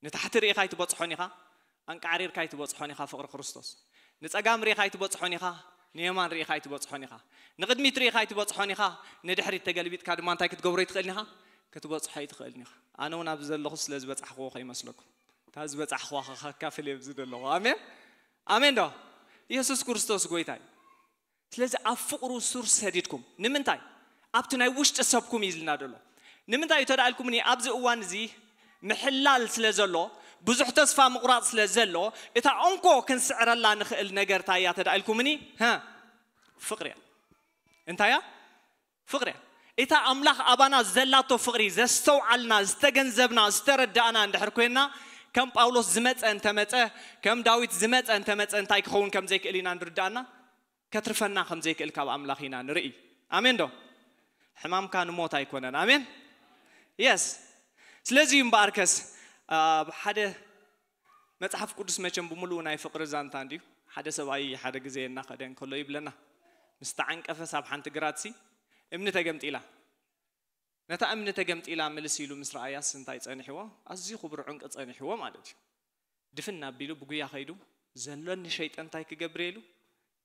ንታሕቲ ርኢኻ ኣይትበጽሖን ኢኻ፣ ኣንቃዕሪርካ ኣይትበጽሖን ኢኻ ፍቕሪ ክርስቶስ። ንጸጋም ርኢኻ ኣይትበጽሖን ኢኻ፣ ንየማን ርኢኻ ኣይትበጽሖን ኢኻ። ንቕድሚት ርኢኻ ኣይትበጽሖን ኢኻ፣ ንድሕሪት ተገልቢጥካ ድማ እንታይ ክትገብሮ ኣይትኽእልን ኢኻ? ክትበጽሖ ኣይትኽእልን ኢኻ። ኣነ እውን ኣብዚ ዘለኹ ስለ ዝበጻሕክዎ ከይመስለኩም። እታ ዝበጻሕክዋ ከካፍል እየ ኣብዚ ዘለኹ። ኣሜን? ኣሜን ዶ? የሱስ ክርስቶስ ጎይታ እዩ። ስለዚ ኣብ ፍቕሩ ሱር ሰዲድኩም ንምንታይ? ኣብቲ ናይ ውሽጢ ሰብኩም እዩ ዝልና ዘሎ። ንምንታይ እዩ ተዳልኩምኒ ኣብዚ እዋን እዚ ምሕላል ስለ ዘሎ፣ ብዙሕ ተስፋ ምቑራጽ ስለ ዘሎ፣ እታ እንኮ ክንስዕረላ ንኽእል ነገር እንታይ እያ ተዳልኩምኒ? ሃ፣ ፍቕሪ እያ። እንታይ እያ? ፍቕሪ እያ። እታ ኣምላኽ ኣባና ዘላቶ ፍቕሪ ዘስተውዓልና ዝተገንዘብና ዝተረዳእና እንድሕር ኮይንና ከም ጳውሎስ ዝመፀ እንተመፀ ከም ዳዊት ዝመፀ እንተመፀ እንታይ ክኸውን ከም ዘይክእል ኢና ንርዳእና። ከትርፈና ከም ዘይክእል ካብ ኣምላኽ ኢና ንርኢ። ኣሜን ዶ? ሕማምካ ንሞት ኣይኮነን። ኣሜን። የስ። ስለዚ እዩ እምበኣርከስ ኣብ ሓደ መጽሓፍ ቅዱስ መቸም ብምሉኡ ናይ ፍቕሪ ዛንታ እንድዩ። ሓደ ሰብኣይ ሓደ ግዜ እናኸደ እንከሎ ይብለና፣ ምስ ተዓንቀፈስ ኣብ ሓንቲ ግራትሲ እምኒ ተገምጢላ። ነታ እምኒ ተገምጢላ ምልስ ኢሉ ምስ ረኣያስ እንታይ ጸኒሕዎ? ኣዝዩ ክቡር ዕንቂ ጸኒሕዎ ማለት እዩ። ድፍን ኣቢሉ ብጉያ ኸይዱ፣ ዘሎኒ ሸይጠ እንታይ ክገብር ኢሉ፣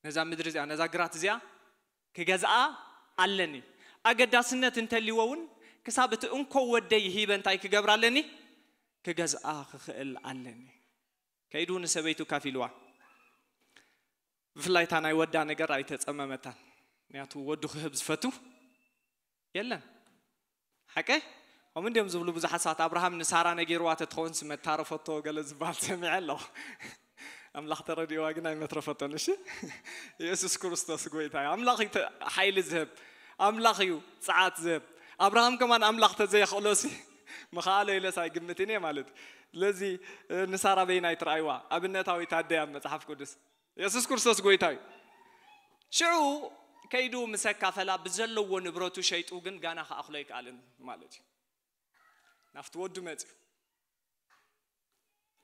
ነዛ ምድሪ እዚኣ፣ ነዛ ግራት እዚኣ ክገዝኣ ኣለኒ። ኣገዳስነት እንተልዎ እውን ክሳብ እቲ እንኮ ወደይ ሂበ እንታይ ክገብር ኣለኒ? ክገዝኣ ክኽእል ኣለኒ። ከይዱ ንሰበይቱ ካፊልዋ። ብፍላይ እታ ናይ ወዳ ነገር ኣይተጸመመታን። ምክንያቱ ወዱ ክህብ ዝፈቱ የለን። ሓቀ? ከምኡ እንዲዮም ዝብሉ ብዙሓት ሰባት። ኣብርሃም ንሳራ ነጊርዋ ተትኸውን ስመታረፈቶ ገለ ዝበሃል ሰሚዐ ኣለኹ። ኣምላኽ ተረዲእዋ ግን ኣይመትረፈቶን። እሺ? የሱስ ክርስቶስ ጎይታ እዩ። ኣምላኽ እዩ ተ-፣ ሓይሊ ዝህብ። ኣምላኽ እዩ ጽዓት ዝህብ። ኣብርሃም ከማን ኣምላኽ ተዘየኽእሎሲ ምኽኣሎ ኢለስ ኣይግምትን እየ ማለት እዩ። ስለዚ፣ እ፣ ንሳራ በይና ኣይትረኣይዋ። ኣብነታዊት ኣደ እያ ኣብ መጽሓፍ ቅዱስ። የሱስ ክርስቶስ ጎይታ እዩ። ሽዑ ከይዱ ምስ ኣካፈላ ብዘለዎ ንብረቱ ሸይጡ ግን ጋና ክኣኽሎ ኣይከኣልን ማለት እዩ። ናብቲ ወዱ መጽዩ።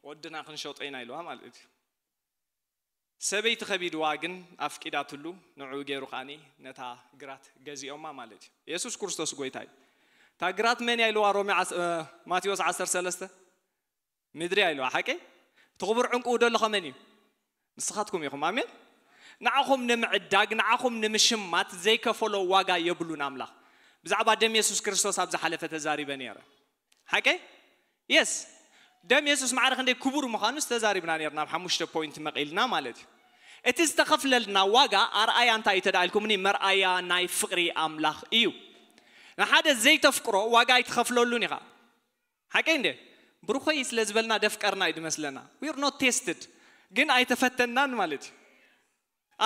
ወድና ክንሸጦ ኢና ኢልዋ ማለት እዩ። ሰበይቲ ከቢድዋ ግን ኣፍቂዳትሉ፣ ንዕኡ ገይሩ ከዓኒ ነታ ግራት ገዚኦማ ማለት እዩ። የሱስ ክርስቶስ ጎይታ እዩ። እታ ግራት መን እያ ኢልዋ? ሮሜ ዓስ- እ፣ ማቴዎስ ዓሰርተ ሰለስተ ምድሪ እያ ኢልዋ። ሓቂ? እቲ ክቡር ዕንቁ ደሎ ከመን እዩ? ንስኻትኩም ኢኹም። ኣሜን። ንዓኹም ንምዕዳግ፣ ንዓኹም ንምሽማት ዘይከፈሎ ዋጋ የብሉን ኣምላኽ። ብዛዕባ ደም የሱስ ክርስቶስ ኣብ ዝሓለፈ ተዛሪበ ነይረ። ሓቂ? የስ። ደም የሱስ ማዕረ ክንደይ ክቡር ምዃኑስ ተዛሪብና ነይርና፣ ኣብ ሓሙሽተ ፖይንት መቒልና ማለት እዩ። እቲ ዝተኸፍለልና ዋጋ ኣርኣያ እንታይ እዩ ተዳልኩምኒ? መርኣያ ናይ ፍቕሪ ኣምላኽ እዩ። ንሓደ ዘይተፍቅሮ ዋጋ ኣይትኸፍለሉን ኢኻ። ሓቂ እንደ ብሩኸይ ስለ ዝበልና ደፍቀርና እዩ ዝመስለና። We're not tested፣ ግን ኣይተፈተናን ማለት እዩ።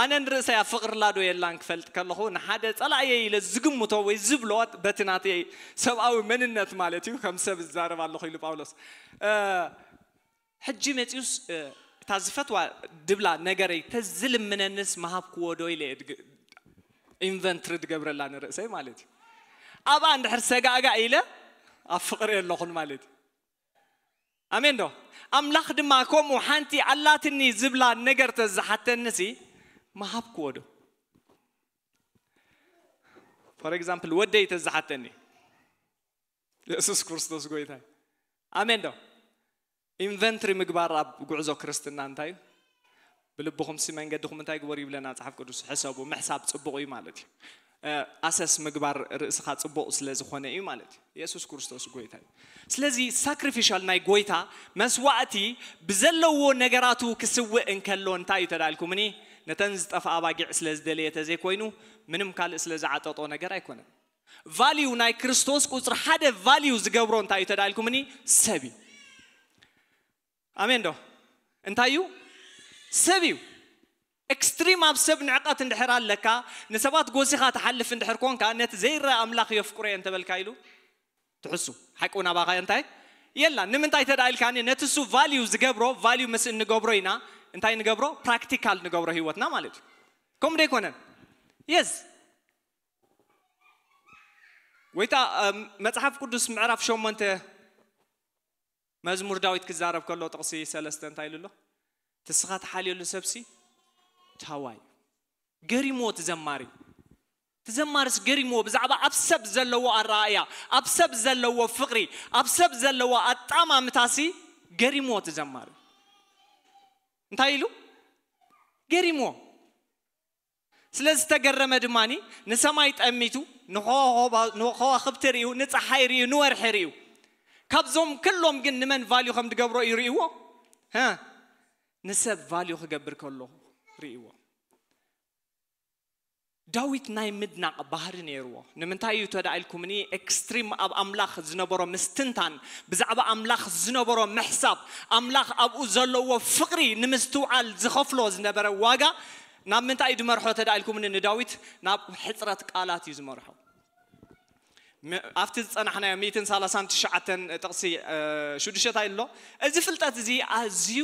ኣነ ንርእሰይ ኣብ ፍቕሪ ላዶ የላን ክፈልጥ ከለኹ፣ ንሓደ ጸላእየ ኢለ ዝግምቶ ወይ ዝብሎ በቲ ናተይ ሰብኣዊ መንነት ማለት እዩ፣ ከም ሰብ እዛረብ ኣለኹ ኢሉ ጳውሎስ። እ፣ ሕጂ መጺኡስ፣ እ፣ እታ ዝፈትዋ ድብላ ነገረይ ተዝልምነንስ ምሃብክዎ ዶ ኢለ እየ ድግ- ኢንቨንትሪ ድገብረላ ንርእሰይ ማለት እዩ። ኣብኣ እንድሕር ሰጋእጋእ ኢለ ኣብ ፍቕሪ ኣለኹን ማለት እዩ። ኣሜን ዶ? ኣምላኽ ድማ ከምኡ ሓንቲ ኣላትኒ ዝብላ ነገር ተዝሓተንሲ ምሃብክዎ ዶ? ፎር ኤግዛምፕል ወደይ ተዝሓተኒ፣ የሱስ ክርስቶስ ጎይታ እዩ። ኣሜን ዶ? ኢንቨንትሪ ምግባር ኣብ ጉዕዞ ክርስትና እንታይ እዩ? ብልብኹም ሲ መንገድኹም እንታይ ግበሩ ይብለና መጽሓፍ ቅዱስ? ሕሰቡ። ምሕሳብ ጽቡቕ እዩ ማለት እዩ። እ፣ ኣሰስ ምግባር ርእስኻ ጽቡቕ ስለ ዝኾነ እዩ ማለት እዩ። የሱስ ክርስቶስ ጎይታ እዩ። ስለዚ ሳክሪፊሻል ናይ ጎይታ መስዋእቲ ብዘለዎ ነገራቱ ክስውእ እንከሎ እንታይ እዩ ተዳልኩምኒ? ነተን ዝጠፍኣ ኣባጊዕ ስለ ዝደለየ ተዘይኮይኑ፣ ምንም ካልእ ስለ ዝዓጠጦ ነገር ኣይኮነን። ቫልዩ ናይ ክርስቶስ ቁጽሪ ሓደ ቫልዩ ዝገብሮ እንታይ እዩ ተዳልኩምኒ? ሰብ እዩ። ኣሜን ዶ? እንታይ እዩ? ሰብ እዩ። ኤክስትሪም ኣብ ሰብ ንዕቀት እንድሕር ኣለካ፣ ንሰባት ጎሲኻ ትሓልፍ እንድሕር ኮንካ፣ ነቲ ዘይረኣ ኣምላኽ የፍቅሮ እየ እንተበልካ ኢሉ ትሕሱ። ሓቂ እውን ኣባኻ እንታይ የላ። ንምንታይ ተዳ ኢልካኒ? ነቲ እሱ ቫልዩ ዝገብሮ፣ ቫልዩ ምስ እንገብሮ ኢና እንታይ ንገብሮ? ፕራክቲካል ንገብሮ ህይወትና ማለት እዩ። ከምኡ ዶ ኣይኮነን? የስ። ወይታ፣ እም፣ መጽሓፍ ቅዱስ ምዕራፍ ሸሞንተ መዝሙር ዳዊት ክዛረብ ከሎ ጥቕሲ ሰለስተ እንታይ ኢሉ ኣሎ? ትስኻ ትሓልየሉ ሰብሲ ታዋይ። ገሪሞ ትዘማሪ። ትዘማርስ ገሪሞ ብዛዕባ ኣብ ሰብ ዘለዎ ኣረኣእያ፣ ኣብ ሰብ ዘለዎ ፍቕሪ፣ ኣብ ሰብ ዘለዎ ኣጣማምታሲ ገሪሞ ትዘማሪ። እንታይ ኢሉ? ገሪሞ። ስለ ዝተገረመ ድማኒ ንሰማይ ጠሚቱ፣ ንኸዋኽባ- ንኸዋኽብቲ ርእዩ፣ ንፀሓይ ርእዩ፣ ንወርሒ ርእዩ። ካብዞም ክሎም ግን ንመን ቫልዩ ከም ዝገብሮ እዩ ርእይዎ? ሀ? ንሰብ ቫልዩ ክገብር ከሎ ርእይዎ። ዳዊት ናይ ምድናቕ ባህሪ ነይርዎ። ንምንታይ እዩ ተዳ ኢልኩምኒ? ኤክስትሪም ኣብ ኣምላኽ ዝነበሮ ምስትንታን፣ ብዛዕባ ኣምላኽ ዝነበሮ ምሕሳብ፣ ኣምላኽ ኣብኡ ዘለዎ ፍቕሪ ንምስትውዓል ዝኸፍሎ ዝነበረ ዋጋ ናብ ምንታይ እዩ ዝመርሖ ተዳ ኢልኩምኒ? ንዳዊት ናብ ሕፅረት ቃላት እዩ ዝመርሖ። ም- ኣብቲ ዝጸናሕናዮ ሚእትን ሰላሳን ትሽዓተን ጥቕሲ፣ እ፣ ሽዱሽተ እንታይ ኣሎ? እዚ ፍልጠት እዚ ኣዝዩ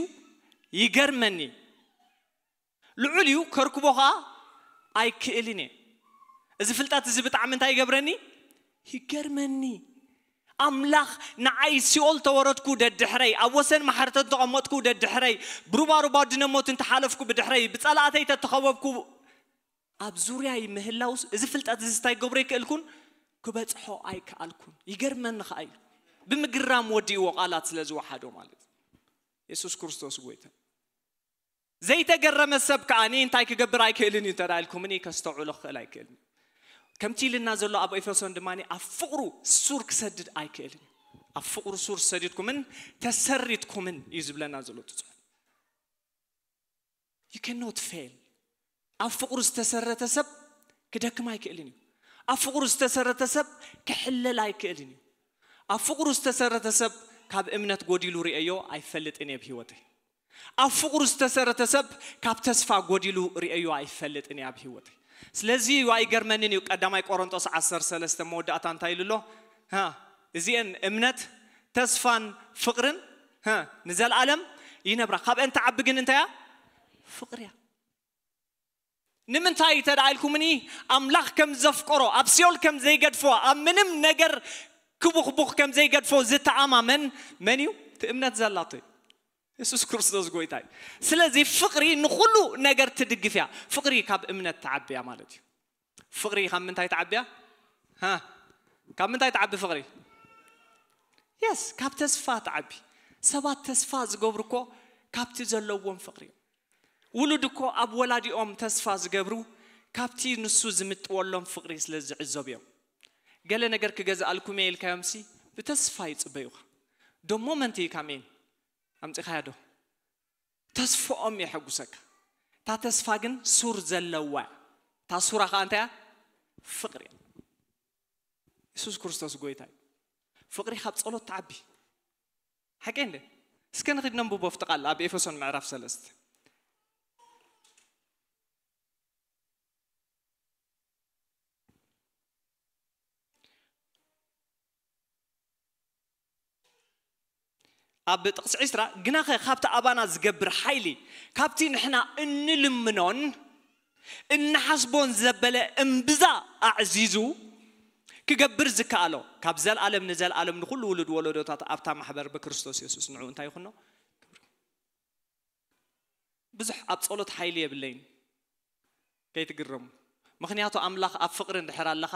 ይገርመኒ፣ ልዑል እዩ፣ ከርክቦ ኸዓ ኣይክእልን እየ። እዚ ፍልጠት እዚ ብጣዕሚ እንታይ ይገብረኒ? ይገርመኒ። ኣምላኽ ንዓይ ሲኦል ተወረድኩ ደድሕረይ፣ ኣብ ወሰን ማሕረተ ተቐመጥኩ ደድሕረይ፣ ብሩባሩባ ድነ ሞት እንተሓለፍኩ ብድሕረይ፣ ብጸላእተይ ተተኸበብኩ፣ ኣብ ዙርያይ ምህላውስ እዚ ፍልጠት እዚ እንታይ ክገብሮ ኣይክእልኩን? ክበጽሖ ኣይከኣልኩን። ይገርመኒ ኸዓ ኢሉ ብምግራም ወዲእዎ፣ ቃላት ስለ ዝወሓዶ ማለት እዩ። የሱስ ክርስቶስ ጎይታ። ዘይተገረመ ሰብ ከዓኒ እንታይ ክገብር ኣይክእልን እዩ እንተ ኢልኩምኒ? ከስተውዕሎ ክኽእል ኣይክእልን እዩ። ከምቲ ኢልና ዘሎ ኣብ ኤፌሶን ድማ ኣብ ፍቕሩ ሱር ክሰድድ ኣይክእልን እዩ። ኣብ ፍቕሩ ሱር ሰዲድኩምን ተሰሪትኩምን እዩ ዝብለና ዘሎ እቲ ጽሑፍ። You cannot fail። ኣብ ፍቕሩ ዝተሰረተ ሰብ ክደክም ኣይክእልን እዩ። ኣብ ፍቕሩ ዝተሰረተ ሰብ ክሕለል ኣይክእልን እዩ። ኣብ ፍቕሩ ዝተሰረተ ሰብ ካብ እምነት ጎዲሉ ርእዮ ኣይፈልጥን እየ ኣብ ህይወተይ። ኣብ ፍቕሩ ዝተሰረተ ሰብ ካብ ተስፋ ጎዲሉ ርእዮ ኣይፈልጥን እየ ኣብ ህይወተይ። ስለዚ እዩ ኣይገርመንን እዩ ቀዳማይ ቆሮንጦስ ዓሰርተ ሰለስተ መወዳእታ እንታይ ኢሉ ኣሎ? ሃ፣ እዚአን እምነት፣ ተስፋን ፍቕርን፣ ሃ፣ ንዘለኣለም ይነብራ። ካብአን ትዓቢ ግን እንታይ እያ? ፍቕሪ እያ። ንምንታይ ተደኣ ኢልኩምኒ? ኣምላኽ ከም ዘፍቀሮ፣ ኣብ ሲኦል ከም ዘይገድፎ፣ ኣብ ምንም ነገር ክቡኽቡኽ ከም ዘይገድፎ ዝተኣማመን መን እዩ? እቲ እምነት ዘላቶ እዩ። የሱስ ክርስቶስ ጎይታ እዩ። ስለዚ ፍቕሪ ንኹሉ ነገር ትድግፍ እያ። ፍቕሪ ካብ እምነት ትዓቢ እያ ማለት እዩ። ፍቕሪ ካብ ምንታይ ትዓቢ እያ? ሃ፣ ካብ ምንታይ ትዓቢ ፍቕሪ? የስ፣ ካብ ተስፋ ትዓቢ። ሰባት ተስፋ ዝገብሩ እኮ ካብቲ ዘለዎም ፍቕሪ እዮም። ውሉድ እኮ ኣብ ወላዲኦም ተስፋ ዝገብሩ ካብቲ ንሱ ዝምጥወሎም ፍቕሪ ስለ ዝዕዘቡ እዮም። ገለ ነገር ክገዝኣልኩም እየ ኢልካዮምሲ ብተስፋ ይጽበዩኻ። ዶ ሞመንት እዩ ካሜን ኣምጺኻያ ዶ? ተስፋኦም የሐጉሰካ። እታ ተስፋ ግን ሱር ዘለዋ እያ። እታ ሱራ ከዓ እንታይ እያ? ፍቕሪ እያ። የሱስ ክርስቶስ ጎይታ እዩ። ፍቕሪ ካብ ጸሎት ትዓቢ። ሓቂ እንደ እስከ ንኽድ ነንብቦ ኣብቲ ቃል ኣብ ኤፌሶን ምዕራፍ ሰለስተ። ኣብ ጥቕሲ ዕስራ፣ ግናኸ ካብቲ ኣባና ዝገብር ሓይሊ፣ ካብቲ ንሕና እንልምኖን እንሓስቦን ዘበለ እምብዛ ኣዕዚዙ ክገብር ዝከኣሎ፣ ካብ ዘልኣለም ንዘልኣለም ንኹሉ ውሉድ ወለዶታት ኣብታ ማሕበር ብክርስቶስ የሱስ ንዑ እንታይ ይኹኖ? ብዙሕ ኣብ ጸሎት ሓይሊ የብለይን። ከይትግረሙ። ምኽንያቱ ኣምላኽ ኣብ ፍቕሪ እንድሕር ኣለኻ፣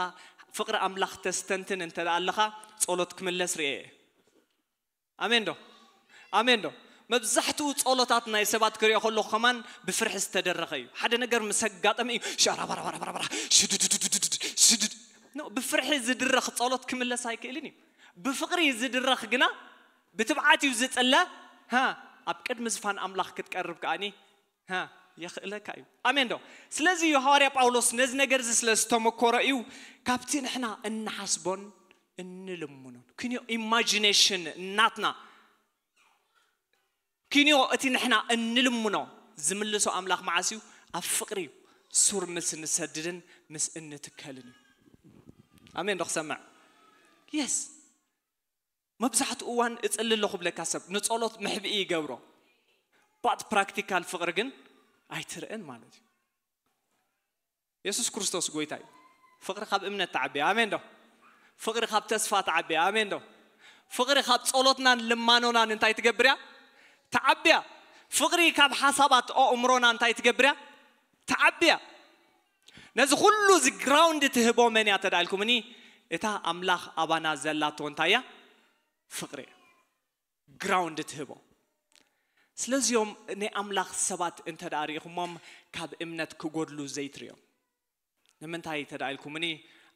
ፍቕሪ ኣምላኽ ተስተንትን እንተ ደኣ ኣለኻ፣ ጸሎት ክምለስ ርእየ እየ። ኣሜን ዶ? ኣሜን ዶ? መብዛሕትኡ ጸሎታት ናይ ሰባት ክሪኦ ከለኹ ከማን ብፍርሒ ዝተደረኸ እዩ። ሓደ ነገር ምስ ኣጋጠመ እዩ ሸራባራባራባራ ሽድድድድድድ ሽድድ። ኖ፣ ብፍርሒ ዝድረኽ ጸሎት ክምለስ ኣይክእልን እዩ። ብፍቕሪ ዝድረኽ ግና ብትብዓት እዩ ዝጽለ። ሃ፣ ኣብ ቅድሚ ዝፋን ኣምላኽ ክትቀርብ ከኣኒ ሃ፣ የኽእለካ እዩ። ኣሜን ዶ? ስለዚ እዩ ሃዋርያ ጳውሎስ ነዚ ነገር እዚ ስለ ዝተመኮረ እዩ ካብቲ ንሕና እንሓስቦን እንልምኖን ክንዮ ኢማጂኔሽን እናትና ክንዮ እቲ ንሕና እንልምኖ ዝምልሶ ኣምላኽ መዓስ እዩ? ኣብ ፍቕሪ እዩ። ሱር ምስ እንሰድድን ምስ እንትከልን እዩ። ኣሜን ዶ ክሰምዕ? የስ። መብዛሕትኡ እዋን እጽሊ ኣለኹ ብለካ ሰብ ንጸሎት መሕብኢ ይገብሮ። ባት ፕራክቲካል ፍቕሪ ግን ኣይትርእን ማለት እዩ። የሱስ ክርስቶስ ጎይታ እዩ። ፍቕሪ ካብ እምነት ትዓቢ። ኣሜን ዶ? ፍቕሪ ካብ ተስፋ ትዓቢ። ኣሜን ዶ? ፍቕሪ ካብ ጸሎትናን ልማኖናን እንታይ ትገብር እያ? ትዓቢ እያ። ፍቕሪ ካብ ሓሳባት ኣእምሮና እንታይ ትገብር እያ? ትዓቢ እያ። ነዚ ኩሉ እዚ ግራውንድ ትህቦ መን እያ ተዳልኩምኒ? እታ ኣምላኽ ኣባና ዘላቶ እንታይ እያ? ፍቕሪ እያ። ግራውንድ ትህቦ። ስለዚኦም ናይ ኣምላኽ ሰባት እንተ ደኣ ርኢኹሞም ካብ እምነት ክጎድሉ ዘይትርእዮም። ንምንታይ ተዳኢልኩምኒ?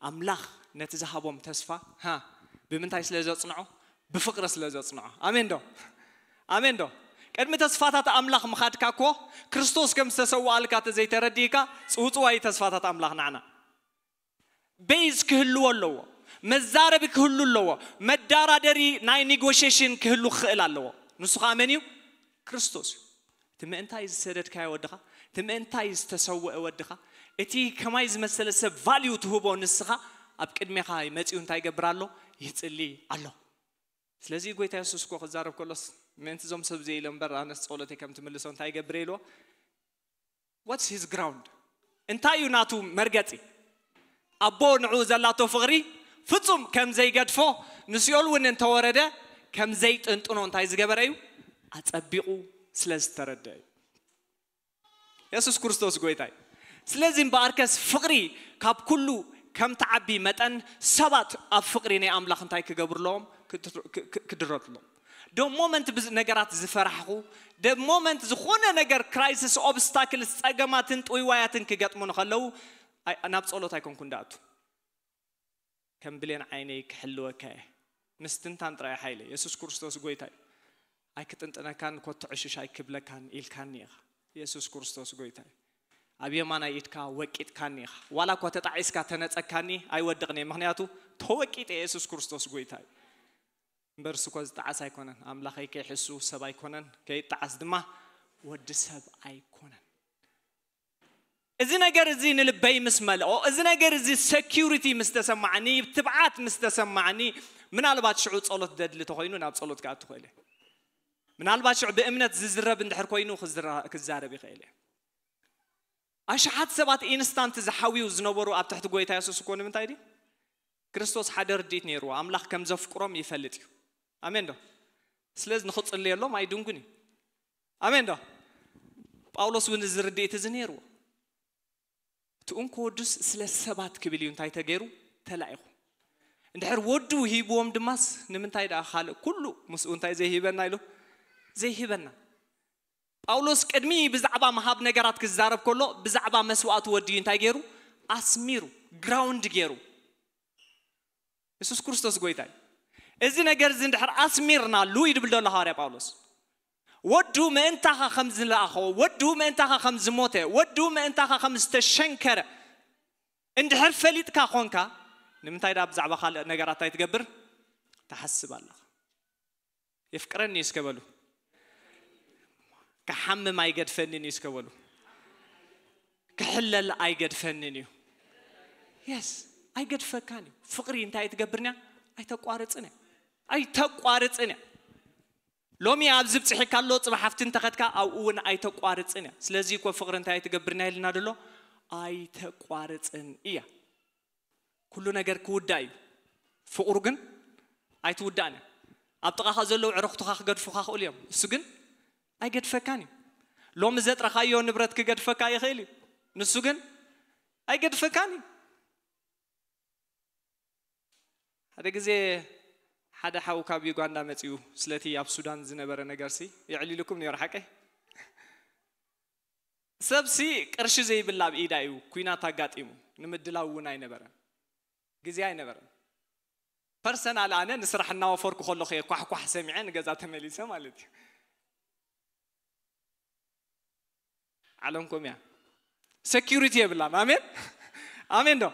ኣምላኽ ነቲ ዝሃቦም ተስፋ ሃ ብምንታይ ስለ ዘጽንዖ? ብፍቕሪ ስለ ዘጽንዖ። ኣሜን ዶ? ኣሜን ዶ? ቅድሚ ተስፋታት ኣምላኽ ምኻድካ እኮ ክርስቶስ ከም ዝተሰዋኣልካ ተዘይተረዲእካ ጽውጽዋይ ተስፋታት ኣምላኽ ንዓና ቤዝ ክህልዎ ኣለዎ። መዛረቢ ክህሉ ኣለዎ። መዳራደሪ ናይ ኔጎሽሽን ክህሉ ክኽእል ኣለዎ። ንሱ ከዓ መን እዩ? ክርስቶስ እዩ። እቲ ምእንታይ ዝሰደድካዮ ወድኻ፣ እቲ ምእንታይ ዝተሰወአ ወድኻ፣ እቲ ከማይ ዝመሰለ ሰብ ቫልዩ ትህቦ ንስኻ ኣብ ቅድሜኻ መፂኡ እንታይ ይገብር ኣሎ? ይፅሊ ኣሎ። ስለዚ ጎይታ የሱስ እኮ ክዛረብ ከሎስ ምእንቲ እዞም ሰብ እዚኦም ኢሎ እምበር ኣነስ ጸሎተይ ከም ትምልሶ እንታይ ይገብር ኢልዎ? What's his ground? እንታይ እዩ ናቱ መርገጺ? ኣቦ ንዑ ዘላቶ ፍቕሪ ፍጹም ከም ዘይገድፎ ንሲኦል እውን እንተወረደ ከም ዘይጥንጥኖ እንታይ ዝገበረ እዩ? ኣጸቢቑ ስለ ዝተረደ እዩ። የሱስ ክርስቶስ ጎይታ እዩ። ስለዚ እምበኣርከስ ፍቕሪ ካብ ኩሉ ከም ትዓቢ መጠን ሰባት ኣብ ፍቕሪ ናይ ኣምላኽ እንታይ ክገብሩ ኣለዎም? ክድረቱ ኣለዎም። ዶ ሞመንት ነገራት ዝፈራሕኹ፣ ደ ሞመንት ዝኾነ ነገር ክራይሲስ፣ ኦብስታክልስ፣ ጸገማትን ጥውይዋያትን ክገጥሙኒ ከለዉ ኣይ- ናብ ጸሎት ኣይኮንኩን ዳኣቱ። ከም ብሌን ዓይነይ ክሕልወካ እየ። ምስትንታን ጥራይ ሓይለ የሱስ ክርስቶስ ጎይታ እዩ። ኣይክጥንጥነካን ኮትዕሽሽ ኣይክብለካን ኢልካኒ ኢኻ። የሱስ ክርስቶስ ጎይታ እዩ። ኣብ የማናይ ኢድካ ወቂጥካኒ ኢኻ። ዋላ እኳ ተጣዒስካ ተነጸካኒ ኣይወድቕን እየ። ምኽንያቱ ተወቂጠ የሱስ ክርስቶስ ጎይታ እዩ። እምበር እሱ እኮ ዝጠዓስ ኣይኮነን። ኣምላኸይ ከይሕሱ ሰብ ኣይኮነን። ከይጠዓስ ድማ ወዲ ሰብ ኣይኮነን። እዚ ነገር እዚ ንልበይ ምስ መልኦ፣ እዚ ነገር እዚ ሴኪሪቲ ምስ ተሰማዓኒ፣ ትብዓት ምስ ተሰማዓኒ፣ ምናልባት ሽዑ ጸሎት ደድሊ ተኾይኑ ናብ ጸሎት ክኣቱ ክእል እየ። ምናልባት ሽዑ ብእምነት ዝዝረብ እንድሕር ኮይኑ ክዝራ- ክዛረብ ይኽእል እየ። ኣሽሓት ሰባት ኢንስታንት ዝሓውዩ ዝነበሩ ኣብ ትሕቲ ጎይታ የሱስ እኮ ንምንታይ ድዩ? ክርስቶስ ሓደ ርድኢት ነይርዎ፣ ኣምላኽ ከም ዘፍቅሮም ይፈልጥ እዩ። ኣሜን ዶ? ስለዚ ንኽጽልየሎም ኣይድንጉን እዩ። ኣሜን ዶ? ጳውሎስ እውን እዚ ርድኢት እዚ ነይርዎ። እቲ እንኮ ወዱስ ስለ ሰባት ክብል እዩ እንታይ ተገይሩ? ተላኢኹ። እንድሕር ወዱ ሂብዎም ድማስ ንምንታይ ደኣ ካልእ ኩሉ ምስኡ እንታይ ዘይሂበና ኢሉ? ዘይሂበና። ጳውሎስ ቅድሚ ብዛዕባ ምሃብ ነገራት ክዛረብ ከሎ ብዛዕባ መስዋእቲ ወዲ እዩ እንታይ ገይሩ? ኣስሚሩ፣ ግራውንድ ገይሩ። የሱስ ክርስቶስ ጎይታ እዩ። እዚ ነገር እዚ እንድሕር ኣስሚርናሉ እዩ ድብል ዘሎ ሃዋርያ ጳውሎስ። ወዱ ምእንታኻ ከም ዝለኣኸዎ፣ ወዱ ምእንታኻ ከም ዝሞተ፣ ወዱ ምእንታኻ ከም ዝተሸንከረ እንድሕር ፈሊጥካ ኾንካ፣ ንምንታይ ደኣ ብዛዕባ ካልእ ነገራት ኣይትገብር? ትሓስብ ኣለኻ። የፍቅረኒ እዩ እስከ በሉ። ክሓምም ኣይገድፈንን እዩ እስከ በሉ። ክሕለል ኣይገድፈንን እዩ። የስ፣ ኣይገድፈካን እዩ። ፍቕሪ እንታይ ኣይትገብርንያ? ኣይተቋርጽን እያ። ኣይተቋርጽን እያ። ሎሚ ኣብዚ ብጽሒካ ኣሎ፣ ጽባሕ ሃፍቲ እንተኸድካ ኣብኡ እውን ኣይተቋርጽን እያ። ስለዚ እኮ ፍቕሪ እንታይ ኣይትገብርንያ ኢልና ደሎ? ኣይተቋርጽን እያ። ኩሉ ነገር ክውዳእ እዩ። ፍቕሩ ግን ኣይትውዳእን እያ። ኣብ ጥቓኻ ዘለዉ ዕረኽቱኻ ክገድፉኻ ክእሉ እዮም። እሱ ግን ኣይገድፈካን እዩ። ሎሚ ዘጥረኻዮ ንብረት ክገድፈካ ይኽእል እዩ። ንሱ ግን ኣይገድፈካን እዩ። ሓደ ግዜ ሓደ ሓው ካብ ዩጋንዳ መጺኡ ስለቲ ኣብ ሱዳን ዝነበረ ነገርሲ የዕሊልኩም ነይሩ ሓቀይ። ሰብሲ ቅርሺ ዘይብላ ኣብ ኢዳ እዩ ኩናት ኣጋጢሙ ንምድላው እውን ኣይነበረን። ግዜ ኣይነበረን። ፐርሰናል ኣነ ንስራሕ እናወፈርኩ ከለኹ እየ ኳሕኳሕ ሰሚዐ ንገዛ ተመሊሰ ማለት እዩ። ዓለም ኮም እያ። ሴኪሪቲ የብላን። ኣሜን ኣሜን ዶ?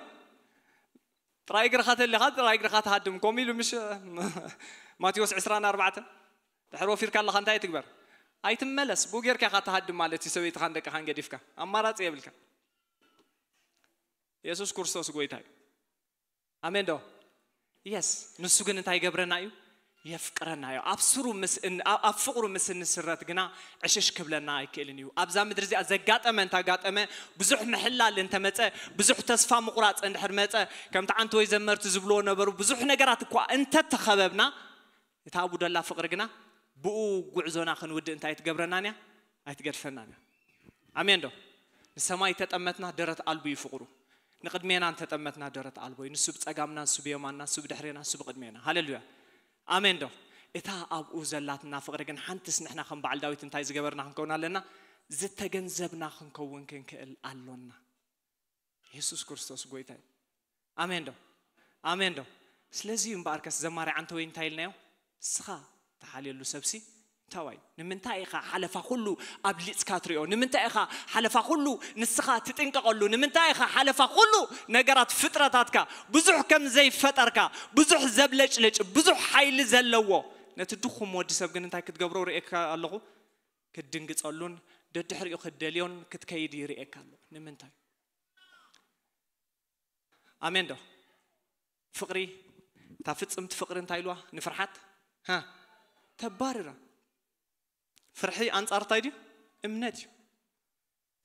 ጥራይ እግርኻ ተሊኻ ጥራይ እግርኻ ትሃድም። ኮም ኢሉ ምሽ ማቴዎስ ዕስራን ኣርባዕተን ድሕሪ ወፊርካ ኣለኻ እንታይ ትግበር? ኣይትመለስ። ብኡ ጌርካ ኢኻ ትሃድም ማለት እዩ። ሰበይትኻን ደቅኻን ገዲፍካ ኣማራፂ የብልካ። የሱስ ክርስቶስ ጎይታ እዩ። ኣሜን ዶ? የስ። ንሱ ግን እንታይ ይገብረና እዩ? የፍቅረና እዩ። ኣብ ስሩ ምስ እን- ኣብ ኣብ ፍቕሩ ምስ እንስረት ግና ዕሽሽ ክብለና ኣይክእልን እዩ። ኣብዛ ምድሪ እዚኣ ዘጋጠመ እንታጋጠመ፣ ብዙሕ ምሕላል እንተመፀ፣ ብዙሕ ተስፋ ምቑራፅ እንድሕር መፀ፣ ከምቲ ዓንተወይ ዘመርቲ ዝብልዎ ነበሩ፣ ብዙሕ ነገራት እኳ እንተተኸበብና፣ እታ ኣብኡ ደላ ፍቕሪ ግና ብኡ ጉዕዞና ክንውድእ እንታይ ኣይትገብረናን እያ? ኣይትገድፈናን እያ። ኣሜን ዶ? ንሰማይ ተጠመትና ደረት ኣልቡ እዩ ፍቕሩ። ንቕድሜና እንተጠመትና ደረት ኣልቦ እዩ። ንሱ ብጸጋምና፣ ንሱ ብየማንና፣ ንሱ ብድሕሬና፣ ንሱ ብቕድሜና። ሃሌሉያ። ኣሜን ዶ? እታ ኣብኡ ዘላትና ፍቕሪ ግን ሓንትስ ንሕና ከም በዓል ዳዊት እንታይ ዝገበርና ክንከውን ኣለና? ዝተገንዘብና ክንከውን ክንክእል ኣሎና። የሱስ ክርስቶስ ጎይታ እዩ። ኣሜን ዶ? ኣሜን ዶ? ስለዚ እዩ እምበኣርከስ ዘማሪ ዓንተወይ እንታይ ኢልናዮ? ንስኻ ተሓልየሉ ሰብሲ እንታዋይ? ንምንታይ ኢኻ ሓለፋ ኩሉ ኣብሊጽካ ትሪኦ? ንምንታይ ኢኻ ሓለፋ ኩሉ ንስኻ ትጥንቀቐሉ? ንምንታይ ኢኻ ሓለፋ ኩሉ ነገራት ፍጥረታትካ ብዙሕ ከም ዘይፈጠርካ፣ ብዙሕ ዘብለጭልጭ፣ ብዙሕ ሓይሊ ዘለዎ ነቲ ድኹም ወዲ ሰብ ግን እንታይ ክትገብሮ ርእየካ ኣለኹ? ክትድንግጸሉን ደድሕሪኡ ክትደልዮን ክትከይድ ይርእየካ ኣለኹ። ንምንታይ? ኣሜን ዶ? ፍቕሪ፣ እታ ፍጽምቲ ፍቕሪ እንታይ ኢልዋ? ንፍርሓት ሃ ተባርራ። ፍርሒ ኣንጻር እንታይ ድዩ? እምነት እዩ።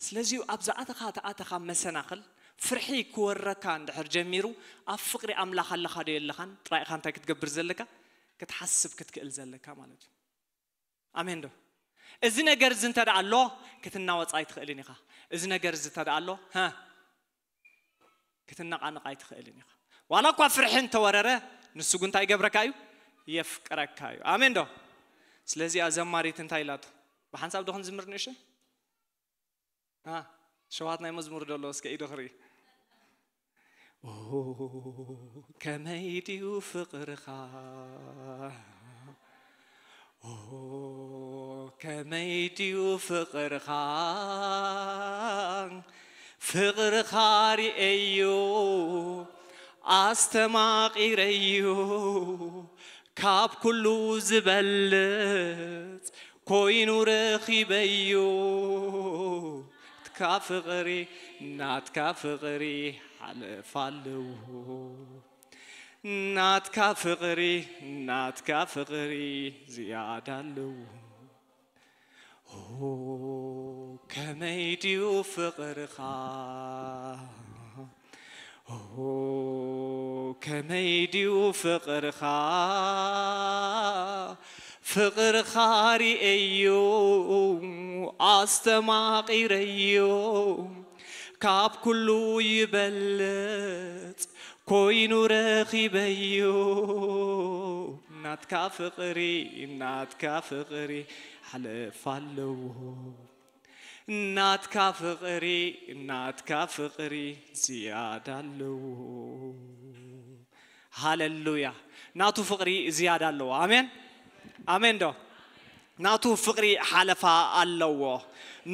ስለዚ ኣብ ዝኣተኻ ተኣተኻ መሰናኽል ፍርሒ ክወረካ እንድሕር ጀሚሩ፣ ኣብ ፍቕሪ ኣምላኽ ኣለኻ ዶ የለኻን? ጥራይ ኢኻ እንታይ ክትገብር ዘለካ? ክትሓስብ ክትክእል ዘለካ ማለት እዩ። ኣሜን ዶ? እዚ ነገር እዚ እንተ ደኣ ኣሎ ክትናወጽ ኣይትኽእልን ኢኻ። እዚ ነገር እዚ እንተ ደኣ ኣሎ ሃ ክትነቓነቕ ኣይትኽእልን ኢኻ። ዋላ እኳ ፍርሒ እንተወረረ፣ ንሱ ግን እንታይ ይገብረካ እዩ? የፍቅረካ እዩ። ኣሜን ዶ? ስለዚኣ ዘማሪት እንታይ ኢላቶ? ብሓንሳብ ዶ ክንዝምር ንእሽተይ? አ፣ ሸዋት ናይ መዝሙር ዶ ኣለዎ? እስከ ኢዱ ክርኢ። ኦ፣ ከመይ ድዩ ፍቕርኻ? ኦ፣ ከመይ ድዩ ፍቕርኻ? ፍቕርኻ ርኤዮ፣ ኣስተማቒረዮ፣ ካብ ኩሉ ዝበልጽ ኮይኑ ረኺበዮ። ናትካ ፍቕሪ፣ ናትካ ፍቕሪ ሓለፋ ኣለዎ። ናትካ ፍቕሪ፣ ናትካ ፍቕሪ ዝያዳ ኣለዎ። ኦ፣ ከመይ ድዩ ፍቕርኻ? ኦ፣ ከመይ ድዩ ፍቕርኻ? ፍቕርኻ ርእየዮ ኣስተማቒረዮ፣ ካብ ኩሉ ይበልጽ ኮይኑ ረኺበዮ። ናትካ ፍቕሪ፣ ናትካ ፍቕሪ ሓለፋ ኣለዎ። ናትካ ፍቕሪ፣ ናትካ ፍቕሪ ዝያዳ ኣለዎ። ሃለሉያ። ናቱ ፍቕሪ ዝያዳ ኣለዎ። ኣሜን፣ ኣሜን ዶ? ናቱ ፍቕሪ ሓለፋ ኣለዎ።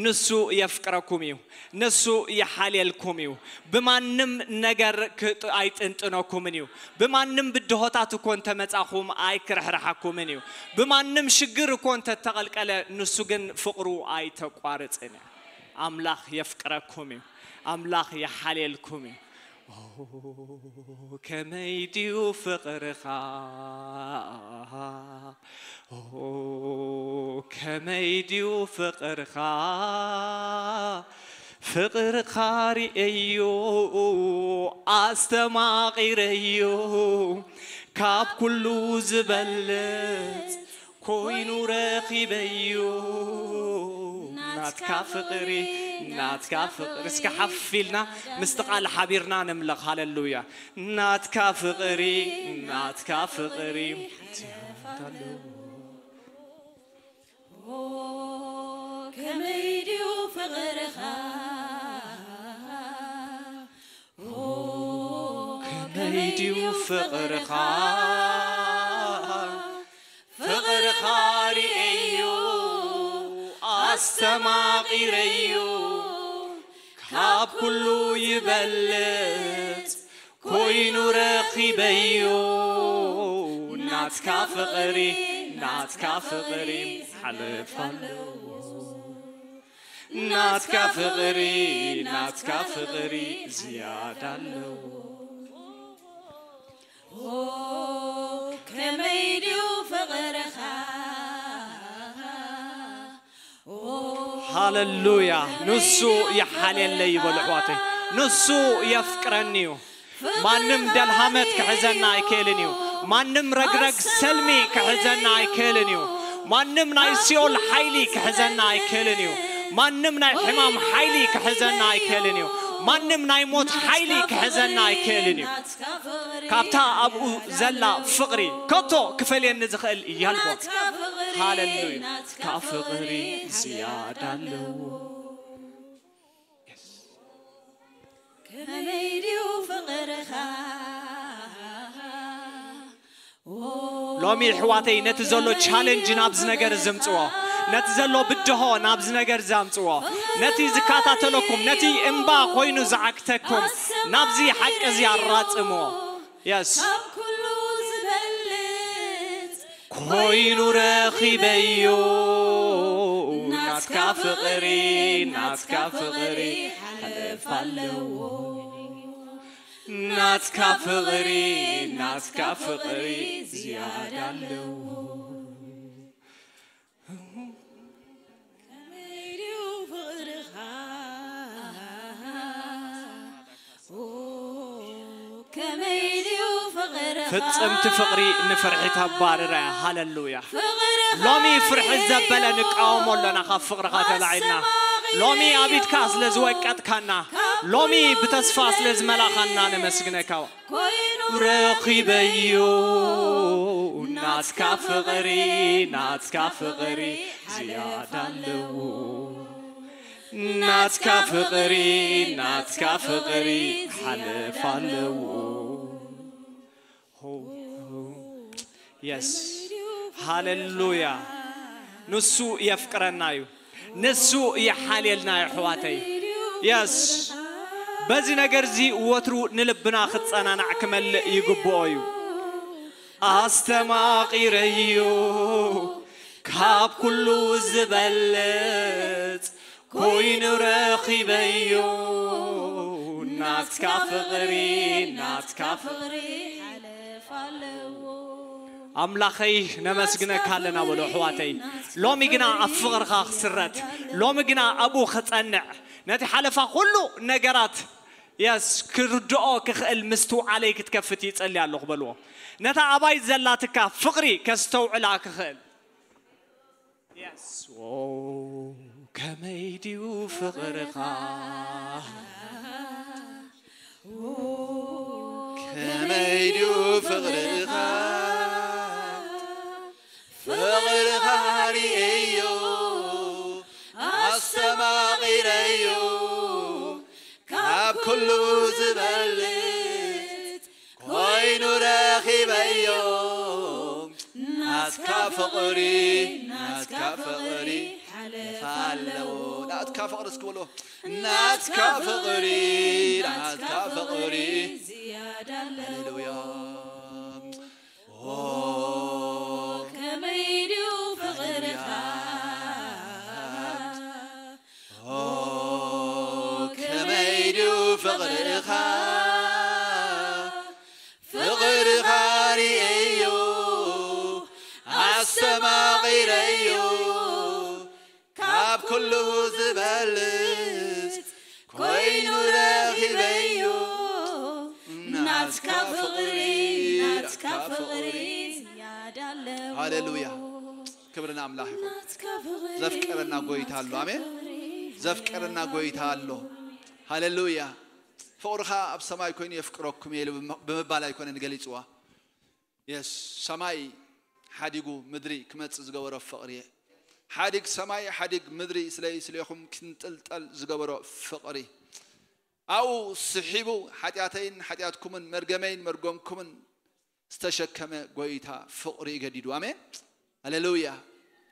ንሱ የፍቅረኩም እዩ። ንሱ ይሓልየልኩም እዩ። ብማንም ነገር ክጥ- ኣይጥንጥነኩምን እዩ። ብማንም ብድሆታት እኮ እንተመጻኹም ኣይክርሕርሓኩምን እዩ። ብማንም ሽግር እኮ እንተተቐልቀለ፣ ንሱ ግን ፍቕሩ ኣይተቋርጽን እዩ። ኣምላኽ የፍቅረኩም እዩ። ኣምላኽ ይሓልየልኩም እዩ። ኦ፣ ከመይ ድዩ ፍቕርኻ? ኦ፣ ከመይ ድዩ ፍቕርኻ? ፍቕርኻ ርእየዮ ኣስተማቒረዮ፣ ካብ ኩሉ ዝበልጽ ኮይኑ ረኺበዮ። ናትካ ፍቕሪ፣ ናትካ ፍቕሪ። እስከ ሓፍ ኢልና ምስቲ ቃል ሓቢርና ነምልኽ። ሃለሉያ። ናትካ ፍቕሪ፣ ናትካ ፍቕሪ። ከመይ ድዩ ፍቕርኻ? ከመይ ድዩ ፍቕርኻ? ፍቕርኻ ርእየዮ ኣስተማቒረዮ፣ ካብ ኩሉ ይበልጽ ኮይኑ ረኺበዮ። ናትካ ፍቕሪ፣ ናትካ ፍቕሪ ሓለፋ ኣለዎ። ናትካ ፍቕሪ፣ ናትካ ፍቕሪ ዝያዳ ኣለዎ። ከመይ ድዩ ፍቕርኻ? ሃለሉያ። ንሱ ይሓልየለይ ይበሉ ኣሕዋተይ። ንሱ የፍቅረኒ እዩ። ማንም ደልሃመት ክሕዘና ኣይክእልን እዩ። ማንም ረግረግ ሰልሚ ክሕዘና ኣይክእልን እዩ። ማንም ናይ ሲኦል ሓይሊ ክሕዘና ኣይክእልን እዩ። ማንም ናይ ሕማም ሓይሊ ክሕዘና ኣይክእልን እዩ። ማንም ናይ ሞት ሓይሊ ክሕዘና ኣይክእልን እዩ። ካብታ ኣብኡ ዘላ ፍቕሪ ከቶ ክፈልየኒ ዝኽእል የልቦን። ሃለሉያ። ካብ ፍቕሪ ዝያዳ ኣለዎ። ከመይ ድዩ ፍቕርኻ? ሎሚ ኣሕዋተይ ነቲ ዘሎ ቻለንጅ ናብዚ ነገር ዘምጽዎ፣ ነቲ ዘሎ ብድሆ ናብዚ ነገር ዘምጽዎ፣ ነቲ ዝከታተለኩም፣ ነቲ እምባ ኮይኑ ዝዓግተኩም ናብዚ ሓቂ እዚ ኣራጽምዎ። የስ ካብ ኩሉ ዝበልጽ ኮይኑ ረኺበዮ። ናትካ ፍቕሪ፣ ናትካ ፍቕሪ ሓለፋ ኣለዎ። ናትካ ፍቕሪ፣ ናትካ ፍቕሪ ዝያዳ ኣለዎ። ከመይ ድዩ ፍቕርኻ? ኦ፣ ከመይ ድዩ ፍቕርኻ? ፍጽምቲ ፍቕሪ ንፍርሒ ተባርር እያ። ሃለሉያ። ፍቕርኻ ሎሚ ፍርሒ ዘበለ ንቃወሞ ኣለና። ካብ ፍቕርኻ ተላዒልና ሎሚ ኣብ ኢድካ ስለ ዝወቀጥካና፣ ሎሚ ብተስፋ ስለ ዝመላኻና ነመስግነካ። ኮይኑ ረኺበዮ ናትካ ፍቕሪ፣ ናትካ ፍቕሪ ዝያዳ ኣለዎ። ናትካ ፍቕሪ፣ ናትካ ፍቕሪ ሓለፋ ኣለዎ። የስ ሃሌሉያ። ንሱ የፍቅረና እዩ። ንሱ ይሓልየልና ኣሕዋተይ። የስ በዚ ነገር እዚ ወትሩ ንልብና ክጸናናዕ ክመልእ ይግብኦ እዩ። ኣስተማቒረዮ ካብ ኩሉ ዝበልጽ ኮይኑ ረኺበዮ። ናትካ ፍቕሪ፣ ናትካ ፍቕሪ ሓለፋ ኣለዎ። ኣምላኸይ ነመስግነካ ኣለና በሉ ኣሕዋተይ። ሎሚ ግና ኣብ ፍቕርኻ ክስረት፣ ሎሚ ግና ኣብኡ ክጸንዕ፣ ነቲ ሓለፋ ኩሉ ነገራት የስ ክርድኦ ክኽእል ምስትውዓለይ ክትከፍት ይጸሊ ኣለኹ በልዎ። ነታ ኣባይ ዘላትካ ፍቕሪ ከስተውዕላ ክኽእል ኦ ከመይ ድዩ ፍቕርኻ፣ ከመይ ድዩ ፍቕርኻ፣ ፍቕርኻ ርእየዮ ኣስተማቒረዮ፣ ካብ ኩሉ ዝበልጽ ኮይኑ ረኺበዮ። ናትካ ፍቕሪ፣ ናትካ ፍቕሪ ሓለፋ ኣለዎ። ናትካ ፍቕሪ እስኪ በሎ። ናትካ ፍቕሪ፣ ናትካ ፍቕሪ ዝያዳ ኣለዎ። ሃሌሉያ። ኦ ከመይ ድዩ ፍቕርኻ፣ ኦ ከመይ ድዩ ፍቕርኻ፣ ፍቕርኻ ርእየዮ ኣስተማቒረዮ፣ ካብ ኩሉ ዝበልጽ ኮይኑ ረኺበዮ። ናትካ ፍቕሪ፣ ናትካ ፍቕሪ ዝያዳ ኣለዎ። ሃሌሉያ። ክብሪ ንኣምላኽ ይኹን። ናትካ ፍቕሪ፣ ዘፍቀረና ጎይታ ኣሎ። ኣሜን። ናትካ ፍቕሪ ዘፍቀረና ዝያዳ ጎይታ ኣሎ። ሃሌሉያ። ፍቕርኻ ኣብ ሰማይ ኮይኑ የፍቅረኩም እየ ኢሉ ብምባል ኣይኮነን ገሊጽዋ። የስ፣ ሰማይ ሓዲጉ ምድሪ ክመጽእ ዝገበሮ ፍቕሪ እየ። ሓዲግ ሰማይ ሓዲግ ምድሪ ስለይ ስሌኹም ክንጥልጠል ዝገበሮ ፍቕሪ፣ ኣብኡ ስሒቡ ሓጢኣተይን ሓጢኣትኩምን መርገመይን መርገምኩምን ዝተሸከመ ጎይታ ፍቕሪ እዩ ገዲዱ። ኣሜን። ሃሌሉያ።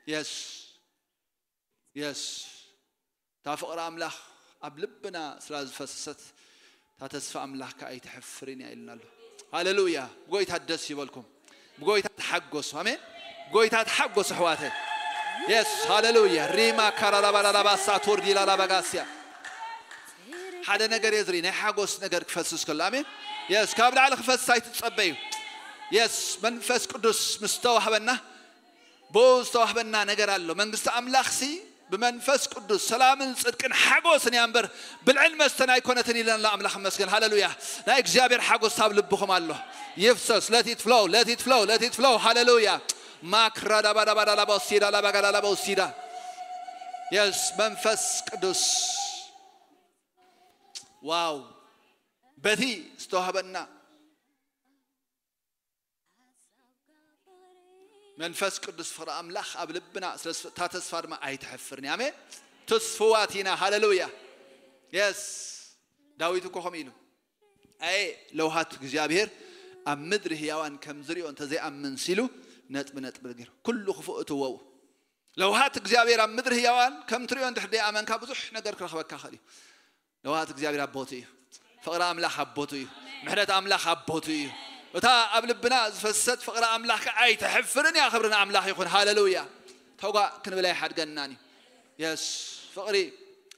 የስ፣ የስ። እታ ፍቕሪ ኣምላኽ ኣብ ልብና ስላ ዝፈሰሰት፣ እታ ተስፋ ኣምላኽ ከኣ ኣይትሐፍርን እያ ኢልና ኣሎ። ሃሌሉያ። ብጎይታ ደስ ይበልኩም። ብጎይታ ተሓጎሱ። ኣሜን። ብጎይታ ተሓጎሱ ኣሕዋተይ። የስ፣ ሃሌሉያ። ሪማ ካራራባራራባ ሳቶር ዲላላ ባጋስያ። ሓደ ነገር እየ ዝርኢ፣ ናይ ሓጎስ ነገር ክፈስስ ከሎ። ኣሜን። የስ፣ ካብ ላዕሊ ክፈስስ ኣይትጸበዩ። የስ፣ መንፈስ ቅዱስ ምስ ተዋህበና፣ ብኡ ዝተዋህበና ነገር ኣሎ። መንግስቲ ኣምላኽሲ ብመንፈስ ቅዱስ ሰላምን ጽድቅን ሓጎስን እያ እምበር፣ ብልዕን መስተን ኣይኮነትን ኢለና ኣሎ። ኣምላኽ ይመስገን። ሃሌሉያ። ናይ እግዚኣብሔር ሓጎስ ኣብ ልብኹም ኣሎ። ይፍሰስ። Let it flow, let it flow, let it flow። ሃሌሉያ። ማክራ ዳባ ዳባ ዳላ ባውሲዳ ላባ ጋዳ ላባ ውሲዳ። የስ፣ መንፈስ ቅዱስ። ዋው። በቲ ዝተዋህበና መንፈስ ቅዱስ ፍቕሪ ኣምላኽ ኣብ ልብና ስለ ዝፈ-፣ እታ ተስፋ ድማ ኣይትሐፍርን እያ። ኣሜን። ትስፍዋት ኢና። ሃሌሉያ። የስ። ዳዊት እኮ ከምኡ ኢሉ፣ ኣየ ለውሃት እግዚኣብሔር ኣብ ምድሪ ህያዋን ከም ዝሪኦ እንተ ዘይኣምን ሲሉ ነጥቢ ነጥቢ ገይሩ። ኩሉ ክፉእ እትወው። ለውሃት እግዚኣብሔር ኣብ ምድሪ ህያዋን ከም ትሪኦ እንድሕር ደይኣመንካ ብዙሕ ነገር ክረኽበካ ክእል እዩ። ለውሃት እግዚኣብሔር ኣብ ቦቱ እዩ። ፍቕሪ ኣምላኽ ኣብ ቦቱ እዩ። ምሕረት ኣምላኽ ኣብ ቦቱ እዩ። እታ ኣብ ልብና ዝፈሰት ፍቕሪ ኣምላኽ ከኣ ኣይተሕፍርን እያ። ክብሪ ንኣምላኽ ይኹን። ሃሌሉያ። ተጓ ክንብል ኣይሓድገናን እዩ። የስ፣ ፍቕሪ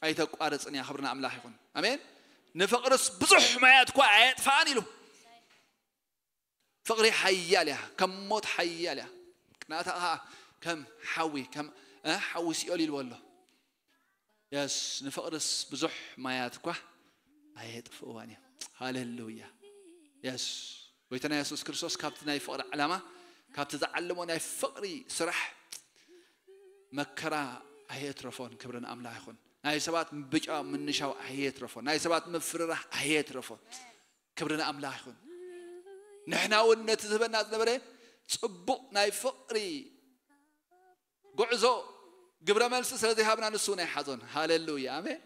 ኣይተቋርጽን እያ። ክብሪ ንኣምላኽ ይኹን። ኣሜን። ንፍቕርስ ብዙሕ ማያት እኳ ኣየጥፍኣን ኢሉ። ፍቕሪ ሓያል እያ፣ ከም ሞት ሓያል እያ። ቅንኣታ ኸኣ ከም ሓዊ፣ ከም፣ እ፣ ሓዊ ሲኦል ኢልዎ ኣሎ። የስ፣ ንፍቕርስ ብዙሕ ማያት እኳ ኣየጥፍእዋን እዮም። ሃሌሉያ። የስ፣ ጎይታና የሱስ ክርስቶስ ካብቲ ናይ ፍቕሪ ዓላማ፣ ካብቲ ዝዓለሞ ናይ ፍቕሪ ስራሕ መከራ ኣየትረፎን። ክብሪ ንኣምላኽ ይኹን። ናይ ሰባት ምብጫው ምንሻው ኣየትረፎን። ናይ ሰባት ምፍርራህ ኣየትረፎን። ክብሪ ንኣምላኽ ይኹን። ንሕና እውን ነቲ ዝህበና ዝነበረ ጽቡቕ ናይ ፍቕሪ ጉዕዞ ግብረ መልሲ ስለ ዘይሃብና ንሱ እውን ኣይሓዞን። ሃሌሉያ፣ ኣሜን።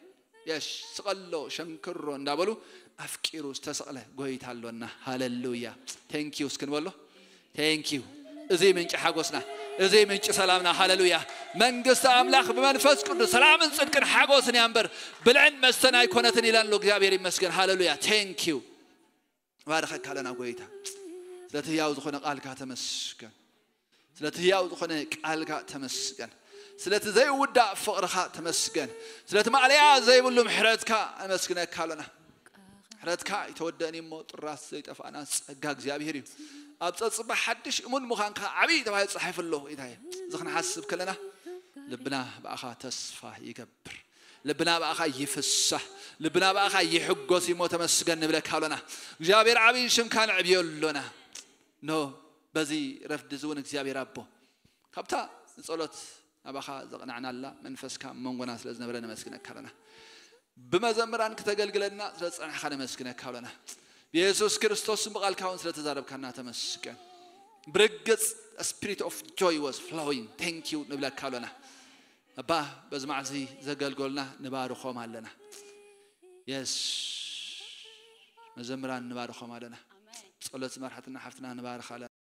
የሽ፣ ስቐሎ፣ ሸንክሮ እንዳበሉ ኣፍቂሩ ዝተሰቕለ ጎይታ ኣሎና። ሃሌሉያ። Thank you እስኪ ንበሎ። Thank you። እዚ ምንጪ ሓጎስና፣ እዚ ምንጪ ሰላምና። ሃሌሉያ። መንግስቲ ኣምላኽ ብመንፈስ ቅዱስ ሰላምን ጽድቅን ሓጎስን እያ እምበር፣ ብልዕን መስተን ኣይኮነትን ኢለን ኣሎ። እግዚኣብሔር ይመስገን። ሃሌሉያ። Thank you። ባርኸካ ኣለና ጎይታ። ስለቲ ህያው ዝኾነ ቃልካ ተመስገን። ስለቲ ህያው ዝኾነ ቃልካ ተመስገን። ስለቲ ዘይውዳእ ፍቕርኻ ተመስገን። ስለቲ ማእለያ ዘይብሉ ምሕረትካ ኣመስግነካ ኣለና። ምሕረትካ ኣይተወደእን እሞ ጥራስ ዘይጠፋእና ጸጋ እግዚኣብሔር እዩ። ኣብ ጸጽባ ሓድሽ እሙን ምዃንካ ዓብዪ ተባሂሉ ተጻሒፉ ኣሎ ጎይታየ። እዚ ክንሓስብ ከለና ልብና ብኣኻ ተስፋ ይገብር። ልብና ብኣኻ ይፍሳህ። ልብና ብኣኻ ይሕጎስ እሞ ተመስገን ንብለካ ኣሎና። እግዚኣብሔር ዓብዪ ሽምካ ንዕብዮ ኣሎና። ኖ በዚ ረፍዲ እዚ እውን እግዚኣብሔር ኣቦ ካብታ ንጸሎት ናባኻ ዘቕናዕናላ መንፈስካ ኣብ መንጎና ስለ ዝነበረ ነመስግነካ ኣለና። ብመዘምራን ክተገልግለና ስለ ዝጸናሕካ ነመስግነካ ኣለና። ብየሱስ ክርስቶስን ብቓልካ እውን ስለ ተዛረብካና ተመስገን። ብርግጽ spirit of joy was flowing, thank you ንብለካ ኣለና። ኣባ፣ በዚ መዓልቲ ዘገልገሉና ንባርኾም ኣለና። የስ፣ መዘምራን ንባርኾም ኣለና። ጸሎት መርሓትና ሓፍትና ንባርኽ ኣለና።